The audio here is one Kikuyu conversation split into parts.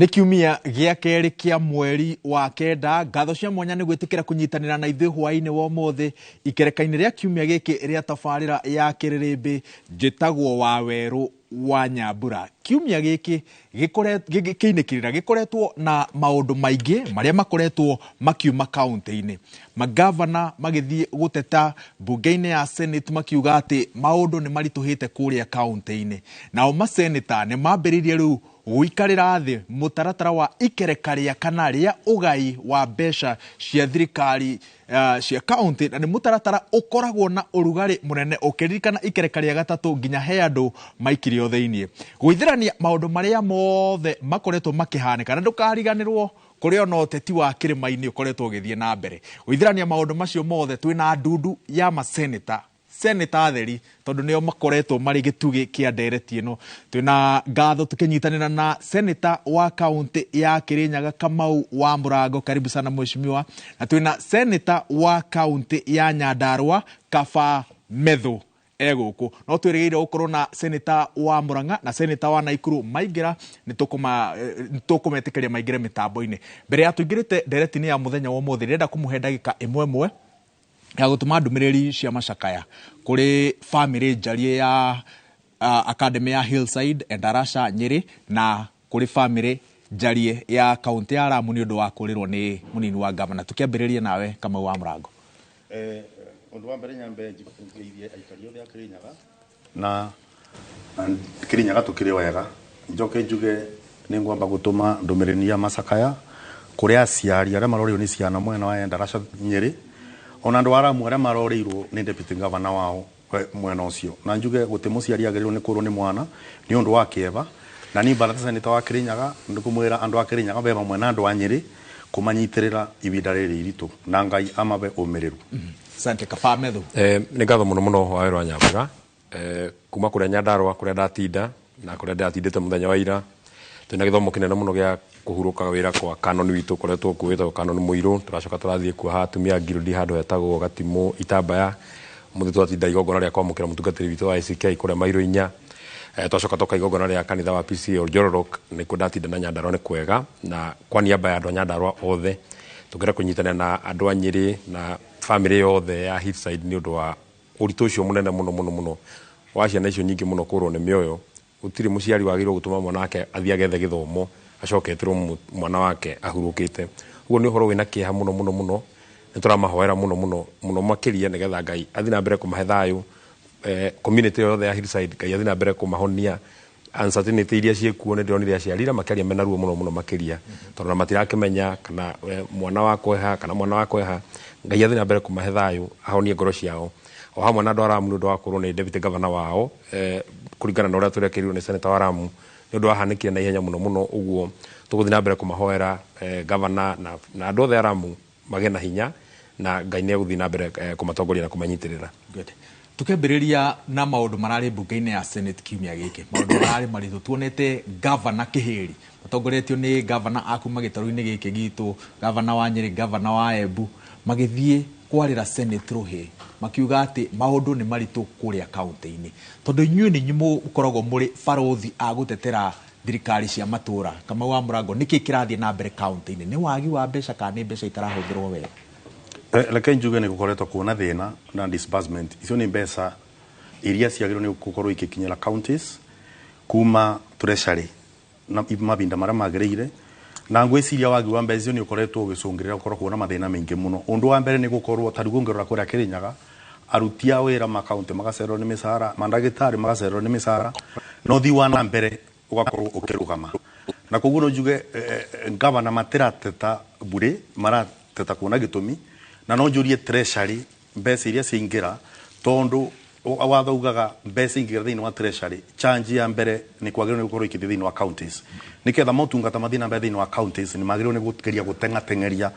Nĩ kiumia gĩa kerĩ kĩa mweri wa kenda. Ngatho cia mwanya nĩ gwĩtĩkĩra kũnyitanĩra na ithuĩ hwaĩ-inĩ wa ũmũthĩ ikereka-inĩ rĩa kiumia gĩkĩ rĩa tabarĩra ya Kĩrĩrĩmbĩ. Njĩtagwo Wawerũ wa Nyambura. Kiumia gĩkĩ kĩinĩkĩrĩra gĩkoretwo na maũndũ maingĩ marĩa makoretwo makiuma kaũntĩ-inĩ. Magavana magĩthiĩ gũteta mbunge-inĩ ya Senate makiuga atĩ maũndũ nĩ maritũhĩte kũrĩa kaũntĩ-inĩ. Nao maseneta nĩ mambĩrĩirie rĩu gũikarĩra thĩ mũtaratara wa ikereka rĩa kana rĩa ũgai wa mbeca cia thirikari cia kaunti, na nĩ mũtaratara ũkoragwo na ũrugarĩ mũnene ũkĩririkana ikereka rĩa gatatũ nginya he andũ maikirio thĩiniĩ. Gũithĩrania maũndũ marĩa mothe makoretwo makĩhanĩka, na ndũkariganĩrwo kũrĩ ona ũteti wa kĩrĩma-inĩ ũkoretwo ũgĩthiĩ na mbere. Gũithĩrania maũndũ macio mothe twĩna ndundu ya maseneta, seneta theri, tondũ nĩo makoretwo marĩ gĩtugĩ kĩa ndereti ĩno. Twĩna ngatho tũkĩnyitanĩra na seneta wa kaunti ya Kirinyaga Kamau wa Mũrango, karibu sana mheshimiwa, na twĩna seneta wa kaunti ya Nyandarua Kaba Methu egũkũ. No twĩrĩgĩrĩire gũkorwo na seneta wa Murang'a na seneta wa Naikuru maingĩra, nĩ tũkũmetĩkĩria maingĩre mĩtambo-inĩ. Mbere ya tũingĩrĩte ndereti-inĩ ya mũthenya wa ũmũthĩ, ndĩrenda kũmũhe ndagĩka ĩmwe ĩmwe ya gũtũma ndũmĩrĩri cia macakaya kũrĩ bamĩrĩ njarie ya Academy ya Hillside Endarasha Nyĩrĩ, na kũrĩ bamĩrĩ njarie ya kaunti ya Lamu nĩ ũndũ wa kũrĩrwo nĩ mũnini wa gavana. Tũkĩambĩrĩrie nawe Kamau wa Mũrango. Ũndũ wa mbere nyambe ngeithie aikari othe a Kirinyaga na Kirinyaga tũkĩrĩ wega. Njoke njuge nĩ ngwamba gũtũma ndũmĩrĩri ya macakaya kũrĩ aciari arĩa marorĩirwo nĩ ciana mwena wa Endarasha Nyĩrĩ, ona andũ a Lamu arĩa marorĩirwo nĩ deputy governor wao mwena ũcio. Na njuge gũtĩ mũciari agĩrĩirwo nĩ kũrwo nĩ mwana nĩ ũndũ wa kĩeva. Na niĩ bara ta senator wa Kirinyaga nĩ kũmwĩra andũ a Kirinyaga be hamwe na andũ a Nyĩrĩ kũmanyitĩrĩra ibinda rĩrĩ iritũ, na Ngai amabe ũmĩrĩru. Asante Kaba Methu. Nĩ ngatho mũno mũno Wawerũ wa Nyambura, kuma kũrĩa Nyandarua kũrĩa ndatinda na kũrĩa ndĩratindĩte mũthenya wa ira. Twĩna gĩthomo kĩnene mũno gĩa kũhurũka wĩra kwa Canon witũ ũkoretwo kuo wĩtagwo Canon Mũirũ. Tũracoka tũrathiĩ kuoha atumia a Ngirudi handũ hetagwo Gatimũ Itambaya. Mũthĩ twatinda igongona rĩa kwamũkĩra mũtungatĩri witũ wa ACK kũrĩa Mairũ inya. Twacoka toka igongona rĩa kanitha wa PCA Oljororok, nĩkuo ndatinda na Nyandarua nĩ kwega. Na kwa niaba ya andũ a Nyandarua othe tũngĩenda kũnyitanĩra na andũ a Nyĩrĩ na bamĩrĩ yothe ya Hillside nĩ ũndũ wa ũritũ ũcio mũnene mũno mũno mũno wa ciana icio nyingĩ mũno kũrwo nĩ mĩoyo. Gũtirĩ mũciari wagĩrĩirwo gũtũma mwana wake athiĩ agethe gĩthomo acoke etĩrwo mwana wake ahurũkĩte. Ũguo nĩ ũhoro wĩna kĩeha mũno mũno mũno. Nĩ tũramahoera mũno mũno mũno makĩria nĩgetha Ngai athiĩ na mbere kũmahe thayũ. Community yothe ya Hillside Ngai athiĩ na mbere kũmahonia uncertainty iria ciĩkuo. Nĩ ndĩronire aciari ira makĩaria mena ruo mũno mũno makĩria, tondũ ona matirakĩmenya kana mwana wakwa eha kana mwana wakwa eha. Ngai athiĩ na mbere kũmahe thayũ, ahonie ngoro ciao, o hamwe na andũ a Lamu nĩ ũndũ wa kũrwo nĩ deputy governor wao, kũringana na ũrĩa tũrekĩrirwo nĩ senator wa Lamu, nĩ ũndũ wahanĩkire na ihenya mũno mũno. Ũguo tũgũthiĩ na mbere kũmahoera, governor na andũ othe a Lamu magĩe na hinya, na Ngai nĩ egũthiĩ na mbere kũmatongoria na kũmanyitĩrĩra. Good. Tukĩambĩrĩria na maũndũ mararĩ mbunge-inĩ ya Senate kiumia gĩkĩ, maũndũ mararĩ maritũ. Tuonete governor Kĩhĩri matongoretio nĩ governor a kuma gĩtarũ-inĩ gĩkĩ gitũ, governor wa Nyĩrĩ, governor wa Embu, magĩthiĩ kwarĩra Senate rũhĩ makiuga atĩ maũndũ nĩ maritũ kũrĩa kaunti-inĩ, tondũ inyuĩ nĩ inyuĩ mũkoragwo mũrĩ barothi a gũtetera thirikari cia matũra. Kamau wa Mũrango, nĩkĩ kĩrathiĩ na mbere kaunti-inĩ? Nĩ wagi wa mbeca kana nĩ mbeca itarahũthĩrwo wega? Reke njuge nĩ gũkoretwo kuona thĩna na disbursement. Icio nĩ mbeca iria ciagĩrĩirwo nĩ gũkorwo igĩkinyĩra counties kuma treasury na mahinda marĩa magĩrĩire, na ngwĩciria wagi wa mbeca icio nĩ ũkoretwo ũgĩcũngĩrĩra gũkorwo kuona mathĩna maingĩ mũno. Ũndũ wa mbere nĩ gũkorwo ta rĩu ũngĩrora kũrĩa Kirinyaga, aruti a wĩra ma kaunti magacererwo nĩ mĩcara, mandagĩtarĩ magacererwo nĩ mĩcara, na ũthii wa na mbere ũgakorwo ũkĩrũgama. Na koguo no njuge gavana matirateta bure, marateta kuona gĩtũmi, na no njũrie treasury mbeca iria ciaingĩra, tondũ watho ugaga mbeca ingĩra thĩinĩ wa treasury, charge ya mbere nĩ kwagĩrĩirwo nĩ gũkorwo ikĩthiĩ thĩinĩ wa counties, nĩgetha motungata mathiĩ na mbere thĩinĩ wa counties. Nĩ magĩrĩirwo nĩ gũgeria gũteng'ateng'eria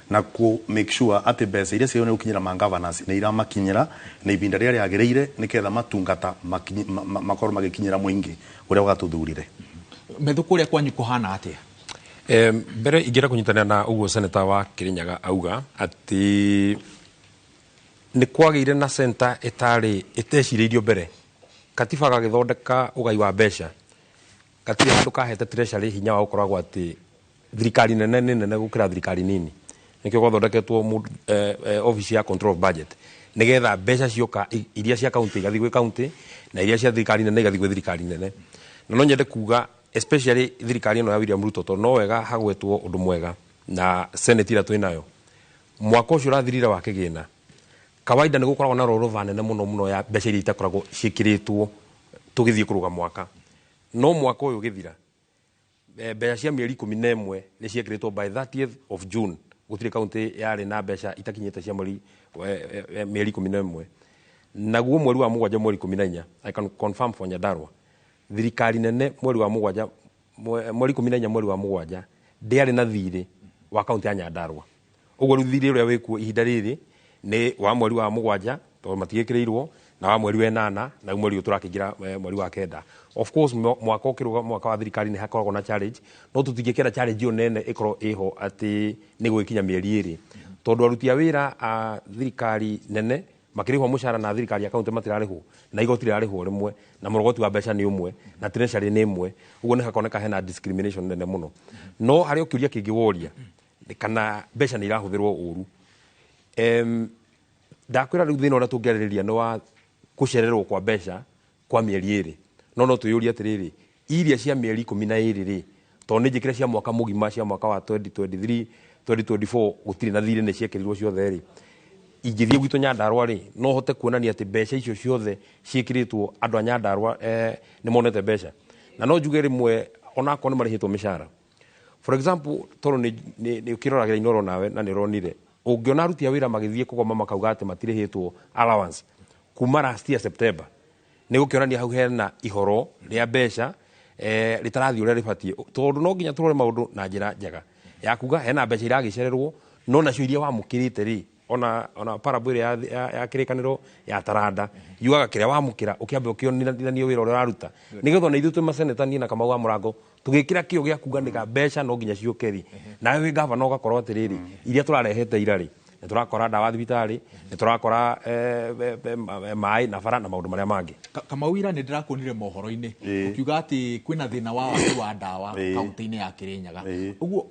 na ku make sure atĩ mbeca iria ciagĩrĩirwo nĩ gũkinyĩra ma governors nĩ iramakinyĩra na ibinda rĩrĩa rĩagĩrĩire, nĩgetha matungata makorwo magĩkinyĩra mũingĩ ũrĩa watũthurire. Methu, kũrĩa kwanyu kũhana atĩa? Mbere ingĩenda kũnyitanĩra na ũguo senator wa Kirinyaga auga atĩ nĩ kwagĩire na center ĩtarĩ ĩtecirĩirio mbere. Katiba gagĩthondeka ũgai wa mbeca. Gatirĩ handũ kahete treasury hinya wa gũkoragwo atĩ thirikari nene nĩ nene gũkĩra thirikari nini. Nĩkĩo gwathondeketwo office ya control of budget, nĩgetha mbeca cioka iria cia county igathiĩ gwĩ county na iria cia thirikari nene igathiĩ gwĩ thirikari nene. Na no nyende kuga, especially thirikari ĩno ya William Ruto, tondũ no wega hagwetwo ũndũ mwega na senate ĩrĩa twĩnayo, mwaka ũcio ũrathirire wa kĩgĩna, kawaida nĩ gũkoragwo na rollover nene mũno mũno ya mbeca iria itakoragwo ciĩkĩrĩtwo tũgĩthiĩ kũrũga mwaka. No mwaka ũyũ ũgĩthira, mbeca cia mĩeri 11 nĩ ciekĩrĩtwo by 30th of June. Gũtirĩ kaunti yarĩ na mbeca itakinyĩte cia mweri mĩeri 11. Naguo mweri wa mũgwanja, mweri 14, I can confirm for Nyandarua, thirikari nene mweri wa mũgwanja, mweri 14, mweri wa mũgwanja, ndĩarĩ na thirĩ wa kaunti ya Nyandarua. Ũguo rĩu thirĩ ũrĩa wĩkuo ihinda rĩrĩ nĩ wa mweri wa mũgwanja, tondũ matigĩkĩrĩirwo, na wa mweri wa ĩnana, na rĩu mweri ũyũ tũrakĩingĩra, mweri wa kenda. Of course, mwaka ũkĩrũga, mwaka wa thirikari, nĩ hakoragwo na challenge, no tũtingĩkĩra challenge ĩyo nene ĩkorwo ĩho atĩ nĩ gũgĩkinya mĩeri 2, tondũ aruti a wĩra a thirikari nene makĩrĩhwo mũcara na thirikari ya kaunti matirarĩhwo, na igoti rĩrarĩhwo rĩmwe, na mũrogoti wa mbeca nĩ ũmwe, na treasury nĩ ĩmwe. Ũguo nĩ hakoneka hena discrimination nene mũno. No harĩ o kĩũria kĩngĩ woria, kana mbeca nĩ irahũthĩrwo ũru. Ndakwĩra rĩu thĩna ũrĩa tũngĩarĩrĩria nĩ wa gũcererwo kwa mbeca kwa mĩeri 2. No twĩyũrie atĩrĩrĩ, iria cia mĩeri 12 rĩ, tondũ nĩ njĩkĩre cia mwaka mũgima, cia mwaka wa 2023 2024, gũtirĩ na thirĩ, nĩ ciekĩrirwo ciothe rĩ, ingĩthiĩ gwitũ Nyandarua rĩ, no hote kuonania atĩ mbeca icio ciothe ciĩkĩrĩtwo, andũ a Nyandarua nĩ monete mbeca? Na no njuge rĩmwe onakorwo nĩ marĩhĩtwo mĩcara, for example, tondũ nĩ ũkĩroragĩra Inoro nawe na nĩ ũronire, ũngĩona aruti a wĩra magĩthiĩ kũgoma makauga atĩ matirĩhĩtwo allowance kuma last year September, nĩ gũkĩonania hau hena ihoro rĩa mbeca rĩtarathiĩ ũrĩa rĩbatiĩ, tondũ no nginya tũrore maũndũ na njĩra njega ya kuga hena mbeca iragĩcererwo, no nacio iria wamũkĩrĩte rĩ, ona parable ĩrĩa ya kĩrĩkanĩro ya taranda yugaga kĩrĩa wamũkĩra ũkĩambe ũkĩonithanie wĩra ũrĩa ũraruta, nĩgetha ona ithuĩ twĩ maseneta, niĩ na Kamau wa Mũrango, tũgĩkĩra kĩo gĩa kuga nĩga mbeca no nginya ciũke rĩ, nawe wĩ gavana ũgakorwo atĩrĩrĩ, iria tũrarehete ira rĩ, nĩ tũrakora ndawa thibitarĩ, nĩ tũrakora maĩ na bara na maũndũ marĩa mangĩ. Kamau, ira nĩ ndĩrakuonire mohoro-inĩ ũkiuga atĩ kwĩna thĩna wa wagi wa ndawa kaunti-inĩ ya Kirinyaga. Ũguo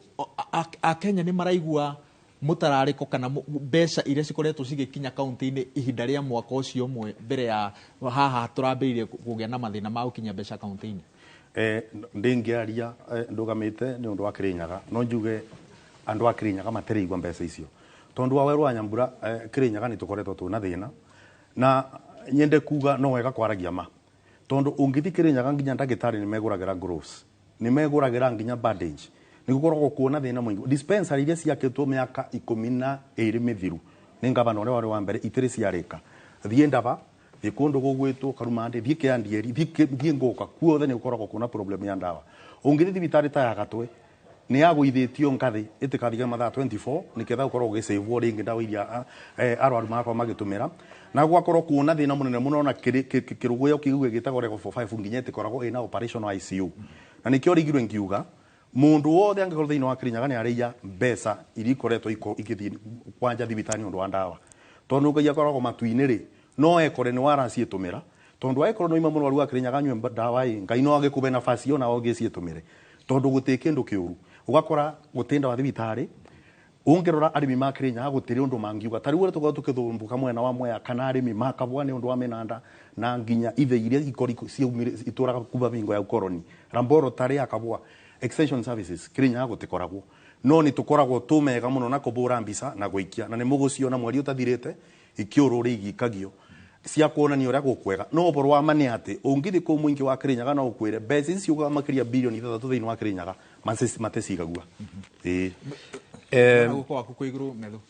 Akenya nĩ maraigua mũtararĩko kana mbeca iria cikoretwo cigĩkinya kaunti-inĩ ihinda rĩa mwaka ũcio ũmwe mbere ya haha tũrambĩrĩirie kũgĩa na mathĩna ma gũkinyia mbeca kaunti-inĩ? Ndĩngĩaria ndũgamĩte nĩ ũndũ wa Kirinyaga, no njuge andũ a Kirinyaga matirĩigua mbeca icio, tondũ wa Werũ wa Nyambura, Kirinyaga nĩ tũkoretwo twĩna thĩna, na nyende kuga no wega kwaragia ma, tondũ ũngĩthiĩ Kirinyaga nginya ndagĩtarĩ nĩ megũragĩra gloves, nĩ megũragĩra nginya bandage. Nĩ gũkoragwo kuona thĩna mũingĩ. Dispensary iria ciakĩtwo mĩaka 12 mĩthiru nĩ ngavana ũrĩa warĩ wa mbere itirĩ ciarĩka. Thiĩ Ndaba, thiĩ kũndũ gũgwĩtwo Karumandĩ, thiĩ Kĩandieri, thiĩ Ngũka, kuothe nĩ gũkoragwo kwĩna problem ya ndawa. Ũngĩthiĩ thibitarĩ ta ya Gatwe, nĩ yagũithĩtio ngathĩ ĩtĩkathige mathaa 24, nĩgetha gũkorwo gũgĩcĩvwo rĩngĩ ndawa iria arwaru magakorwo magĩtũmĩra, na gwakorwo kuona thĩna mũnene mũno na kĩrũgũyo kĩu gĩgĩtagwo level 5 nginya ĩtĩkoragwo ĩna operational ICU. Na nĩkĩo rigirwe ngiuga mũndũ wothe angĩkorwo thĩinĩ wa Kirinyaga nĩ arĩia mbeca iria ikoretwo igĩthiĩ kwanja thibitarĩ nĩ ũndũ wa ndawa, tondũ Ngai akoragwo matu-inĩ rĩ, no ekore nĩ waraciĩtũmĩra, tondũ angĩkorwo nĩ waima mũrwaru wa Kirinyaga anyue ndawa ĩ, Ngai no agĩkũbe nafasi ĩyo nawe ũgĩciĩtũmĩre, tondũ gũtĩ kĩndũ kĩũru ũgakora gũtĩ ndawa thibitarĩ. Ũngĩrora arĩmi ma Kirinyaga gũtirĩ ũndũ mangiuga. Ta rĩu ũrĩa tũkoragwo tũkĩthũmbũka mwena wa Mwea kana arĩmi ma Kabwa nĩ ũndũ wa mĩnanda na nginya ithe iria ikori ciaumire itũraga kuma bingo ya ukoroni, laboratory ya Kabwa, extension services Kirinyaga gũtikoragwo. No nĩ tũkoragwo tũmega mũno na kũbũra mbica na gũikia, na nĩ mũgũciona mweri ũtathirĩte ikĩũrũ igikagio cia kuonania ũrĩa gũkwega. No ũhoro wa ma nĩ atĩ ũngĩthiĩ kũu mũingĩ wa Kirinyaga no ũkwĩre mbeca ici ciugaga makĩria bilioni 6 thĩinĩ wa Kirinyaga matecigagua, ĩĩ. Guoko waku kwĩ igũrũ metho.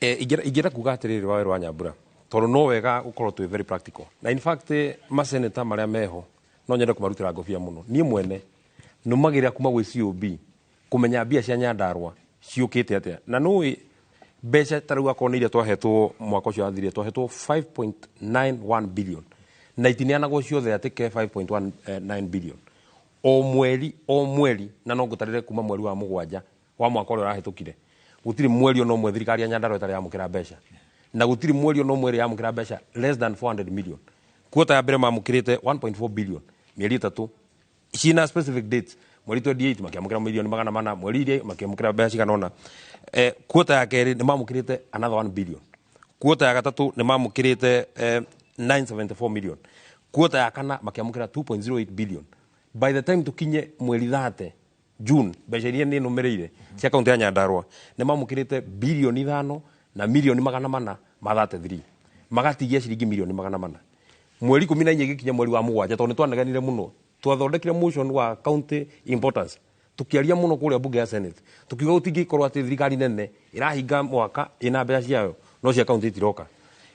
Ingĩenda kuga atĩrĩrĩ, wa Werũ wa Nyambura, tondũ no wega gũkorwo twĩ very practical, na in fact maseneta marĩa meho no nyende kũmarutĩra ngobia mũno. Niĩ mwene nũmagĩrĩra kuma gwĩ COB kũmenya mbia cia Nyandarua ciũkĩte atĩa, na nũĩ mbeca ta rĩu akorwo nĩ iria twahetwo mwaka ũcio wathirire, twahetwo 5.91 billion, na itineanagwo ciothe atĩ ke 5.19 billion o mweri o mweri. Na no ngũtarĩre kuma mweri wa mũgwanja wa mwaka ũrĩa ũrahĩtũkire, gũtirĩ mweri ona ũmwe thirikari ya Nyandarua ĩtarĩ yamũkĩra mbeca, na gũtirĩ mweri ona ũmwe ĩrĩ yamũkĩra mbeca less than 400 million. Kuota ya mbere mamũkĩrĩte 1.4 billion mĩeri 3. Ciĩna specific dates. Mweri 28 makiamũkĩra milioni 400, mweri iria makiamũkĩra mbeca cigana ũna. Quarter ya kerĩ nĩ mamũkĩrĩte another 1 billion. Quarter ya gatatũ nĩ mamũkĩrĩte 974 million. Quarter ya kana makiamũkĩra 2.08 billion. By the time tukinye mweri 30 June, mbeca iria nĩ nũmĩrĩire cia kaunti ya Nyandarua, nĩ mamũkĩrĩte bilioni 5 na milioni 400 ma 33, magatigia ciringi milioni 400. Mweri 14 gĩkinya mweri wa mũgwanja, tondũ nĩ twanegenire mũno, twathondekire motion wa county importance, tukiaria muno kuria bunge ya Senate, tukiuga gutingĩkorwo atĩ thirikari nene ĩrahinga mwaka ĩna mbeca ciayo no cia kaunti itiroka.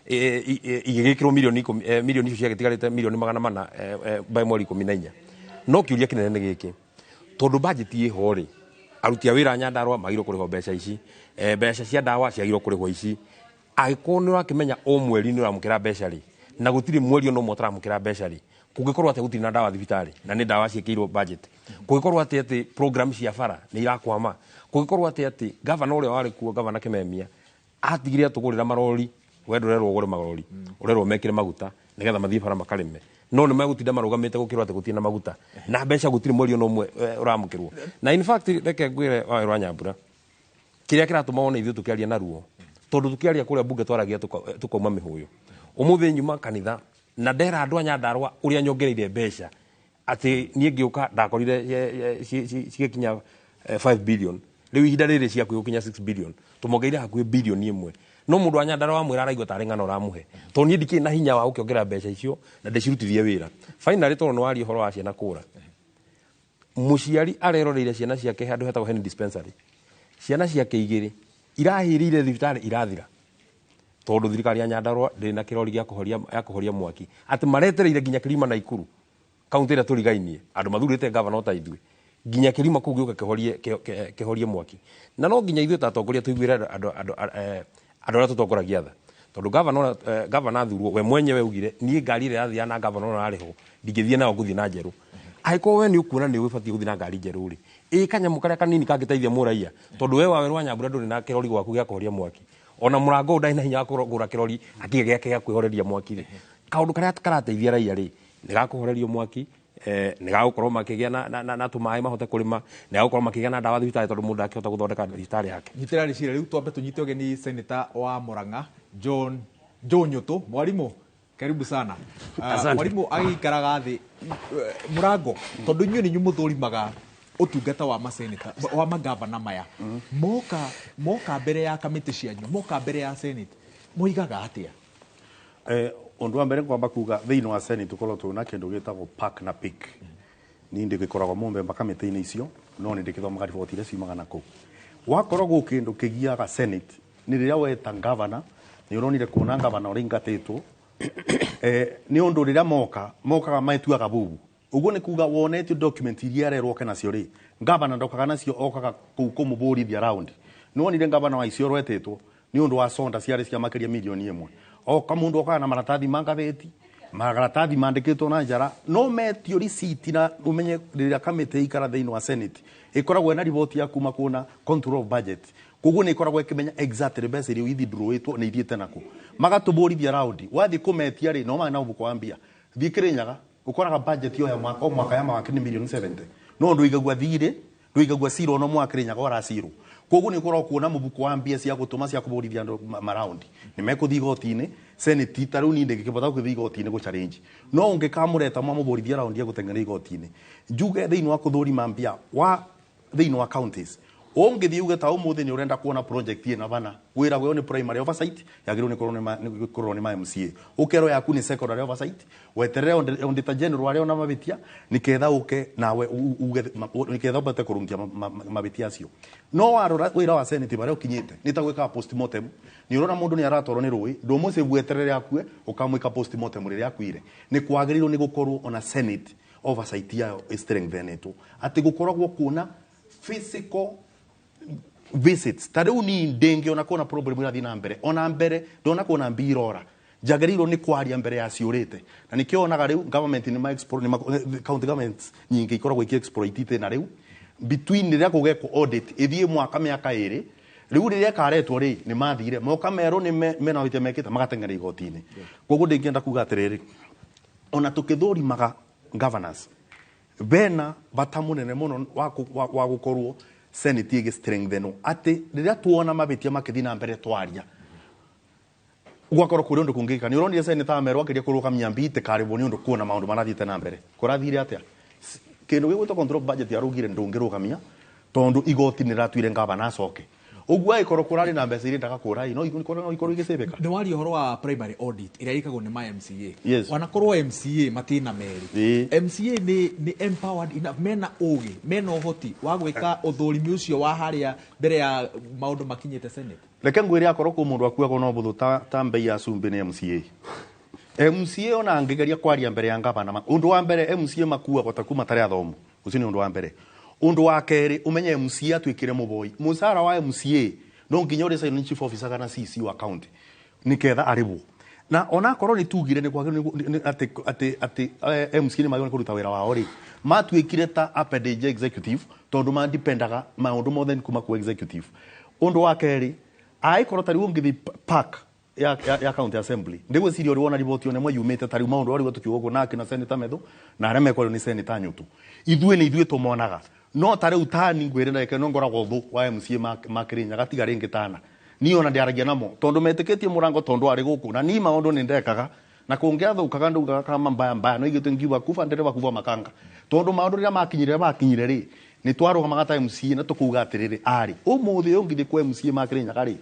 Igĩgĩkĩrwo milioni 10, milioni icio ciagĩtigarĩte, milioni 400, by mweri 14. No kĩũria kĩnene nĩ gĩkĩ, tondũ budget ĩho rĩ, aruti a wĩra a Nyandarua magĩrĩirwo kũrĩhwo mbeca ici, mbeca cia ndawa ciagĩrĩirwo kũrĩhwo ici. Angĩkorwo nĩ ũrakĩmenya o mweri nĩ ũramũkĩra mbeca rĩ, na gũtirĩ mweri ona ũmwe ũtaramũkĩra mbeca rĩ, kũngĩkorwo atĩ gũtirĩ na ndawa thibitarĩ na nĩ ndawa ciĩkĩirwo budget, kũngĩkorwo atĩ program cia bara nĩ irakwama, kũngĩkorwo atĩ gavana ũrĩa warĩ kuo, gavana Kimemia, atigire atũgũrĩra marori, we ndũrerwo ũgũre marori, ũrerwo mekĩre maguta nĩgetha mathiĩ bara makarĩme, no nĩ megũtinda marũgamĩte gũkĩrwo atĩ gũtirĩ na maguta na mbeca gũtirĩ mweri ona ũmwe ũramũkĩrwo. Na in fact, reke ngwĩre, Wawerũ wa Nyambura, kĩrĩa kĩratũma wone ithuĩ tũkĩaria na ruo, tondũ tũkĩaria kũrĩa bunge twaragia tũkauma mĩhũyũ. Ũmũthĩ nyuma kanitha na ndera andũ a Nyandarua ũrĩa nyongereire mbeca, atĩ niĩ ngĩũka ndakorire cigĩkinya 5 billion, rĩu ihinda rĩrĩ ciakuhĩ gũkinya 6 billion, tũmongereire hakuhĩ bilioni 1. No mũndũ wa Nyandarua wamwĩra araigua tarĩ ng'ano ũramũhe, tondũ niĩ ndikĩrĩ na hinya wa gũkĩongerera mbeca icio na ndĩcirutithie wĩra. Finally, tondũ nĩ waria ũhoro wa ciana kũra, mũciari areroreire ciana ciake handũ hetagwo Hen Dispensary, ciana ciake igĩrĩ irahĩrĩire thibitarĩ irathira tondũ thirikari ya Nyandarua ndĩrĩ na kĩrori gĩa kũhoria, ya kũhoria mwaki, atĩ maretereire nginya Kirima na Ikuru, kaunti ĩrĩa tũrigainie, andũ mathurĩte gavana ta ithuĩ, nginya Kirima kũu gĩũke kĩhorie mwaki. Na no nginya ithuĩ ta atongoria tũiguĩre andũ arĩa tũtongoragia tha, tondũ gavana athurwo, we mwenyewe augire, niĩ ngari ĩrĩa yathiaga na gavana ũrĩa arĩ ho ndingĩthiĩ nayo, ngũthiĩ na njerũ. Angĩkorwo we nĩ ũkuona nĩ ũbatiĩ gũthiĩ na ngari njerũ rĩ, ĩ kanyamũ karĩa kanini kangĩteithia mũraia, tondũ we Wawerũ wa Nyambura ndũrĩ na kĩrori gwaku gĩa kũhoria mwaki, ona mũrango ũyũ ndarĩ na hinya wa kũgũra kĩrori akĩge gĩake gĩa kwĩhoreria mwaki rĩ, kaũndũ karĩa karateithia raia rĩ, nĩ gakũhorerio mwaki, nĩ gagũkorwo makĩgĩa na tũmaĩ mahote kũrĩma, nĩ gagũkorwo makĩgĩa na ndawa thibitarĩ, tondũ mũndũ akĩhota gũthondeka thibitarĩ yake. Nyitĩra rĩciria rĩu, twambe tũnyite ũgeni senator wa Murang'a, John Joe Nyutu. Mwalimu, karibu sana. Asante. Mwalimu agĩikaraga thĩ mũrango, tondũ inyuĩ nĩ inyuĩ mũthũrimaga ũtungata wa maseneta, wa magavana maya, moka mbere ya kamĩtĩ cianyu, moka mbere ya Senate, moigaga atĩa? Ũndũ wa mbere kwamba kuga thĩinĩ wa Senate tũkorwo twĩna kĩndũ gĩtagwo PAC na PIC. Niĩ ndĩgĩkoragwo mũmbemba kamĩtĩ-inĩ icio, no nĩ ndĩgĩthomaga riboti iria ciumaga na kũu. Wakorwo gwĩ kĩndũ kĩgiaga Senate nĩ rĩrĩa weta governor, nĩ ũronire kuona governor ũrĩa ingatĩtwo, nĩ ũndũ rĩrĩa mokaga metuaga bubu. Ũguo nĩ kuga wonetio document iria arerwo oke nacio rĩ, governor ndokaga nacio, okaga kũu kũmũbũrithia round. Nĩ wonire governor wa Isiolo etĩtwo nĩ ũndũ wa sonda ciarĩ cia makĩria milioni 1. Oka mũndũ okaga na maratathi ma ngathĩti, maratathi mandĩkĩtwo na njara, no metio receipt. Na ũmenye rĩrĩa kamĩtĩ ikara thĩinĩ wa Senate ĩkoragwo ĩna riboti ya kuma kuona control of budget, koguo nĩ ĩkoragwo ĩkĩmenya exactly mbeca iria ithindũrũĩtwo nĩ ithiĩte nakũ. Magatũbũrithia round. Wathiĩ kũmetia rĩ, no marĩ na mũbuko wa mbia. Thiĩ Kĩrĩnyaga ũkoraga budget yo ya mwaka o mwaka ya mawakiri nĩ milioni 70, no ndũigagua thirĩ, ndũigagua cira ona mwaka Kĩrĩnyaga ũracirwo. Koguo nĩ ũkoragwo kuona mũbuko wa mbia cia gũtũma cia kũbũrithia andũ maraundi nĩ mekũthiĩ igoti-inĩ. Senate ta rĩu niĩ ndĩngĩkĩbota gũgĩthiĩ igoti-inĩ gũ challenge, no ũngĩkamũreta mwamũbũrithia raundi ya gũteng'era igoti-inĩ. Njuge thĩinĩ wa kũthũrima mbia wa thĩinĩ wa counties, ũngĩthiĩ uge ta ũmũthĩ nĩ ũrenda kuona project ĩna bana wĩra gwe nĩ primary oversight, yagĩrĩirwo nĩ kũrorwo nĩ ma MCA, ũkerwo yaku nĩ secondary oversight, weterere auditor general arĩa ona mabĩtia nĩketha ũke nawe uge nĩketha ũbote kũrũngia mabĩtia acio. No warora wĩra wa Senate barĩa ũkinyĩte nĩ ta gwĩkaga postmortem. Nĩ ũrona mũndũ nĩ aratwarwo nĩ rũĩ, ndũmũcĩbu weterere akue, ũkamwĩka postmortem rĩrĩa akuire. Nĩ kwagĩrĩirwo nĩ gũkorwo ona Senate oversight yayo strengthenetwo, atĩ gũkoragwo kuona physical visits. Ta rĩu ni ndĩngĩona kuona problem ĩrathiĩ na mbere, ona mbere ndona kuona mbirora njagĩrĩirwo nĩ kwaria mbere ya ciũrĩte. Na nĩkĩo onaga rĩu government nĩ ma export, nĩ ma county governments nyingĩ ikoragwo ikĩ exploit na rĩu between rĩrĩa kũgekwo audit ĩthiĩ mwaka mĩaka 2, rĩu rĩrĩa ĩkaretwo rĩ, nĩ mathire moka merwo nĩ mena wĩtia mekĩte, magateng'era igoti-inĩ. Koguo ndĩngĩenda kuga atĩrĩrĩ, ona tũkĩthũrimaga governance Bena bata munene muno wa gukorwo Senate igi strengthenwo ati riria tuona mabitia makithi na mbere twaria gwakorwo kuri undu kungika ni uronire senator amerwo akiria kurugamia mbite karibwo ni undu kuona maundu marathiite na mbere kurathire atia kindu gigwitwo control budget yarugire ndungirugamia tondu igoti ni ratuire ngavana acoke uguo ikorwo kurari na mbeca iria ndaga kurai no ikorwo igicibika. Ni waria uhoro wa primary audit iria ikagwo ni ma MCA. Yes. Wanakorwo MCA matina meri MCA ni empowered enough, mena ugi mena uhoti wa gwika uthurimi ucio wa haria mbere ya maundu makinyite Senate. Reke ngwire akorwo ku mundu akuago no buthu ta mbei ya cumbi ni MCA. MCA ona angigeria kwaria mbere ya ngavana undu wa mbere MCA makuago ta kuma tari athomu ucio ni undu wa mbere. Undu wa keri umenye MCA atuikire muboi musara wa MCA no nginya uri sign chief officer kana CC wa county niketha aribwo na ona korwo ni tugire ni kwagire ati ati ati MCA ni magire kuruta wira wao ri matuikire ta appendage executive tondu ma dependaga maundu mothe kuma ku executive. Undu wa keri aikorwo tari ungithi park ya county assembly ndigwiciria uri wona riboti one mwe yumite tari maundu ari tukiuga guo nake na senator Methu na aria mekwario ni senator Nyutu ithuĩ ni ithuĩ tumonaga no ta riu tani ngwire na no ngoragwo thu wa MCA Makirinyaga gatiga ringi tana ni ona ndiaragia namo tondu metikitie murango tondu ari guku na ni maundu ni ndekaga na kungiathukaga ndugaga kama mbaya mbaya no igitwe ngiuga kuba ndereba kuba makanga tondu maundu riria makinyire ri ni twarugamaga ta MCA na tukuga atiriri ari umuthi ungithi kwa MCA Makirinyaga ri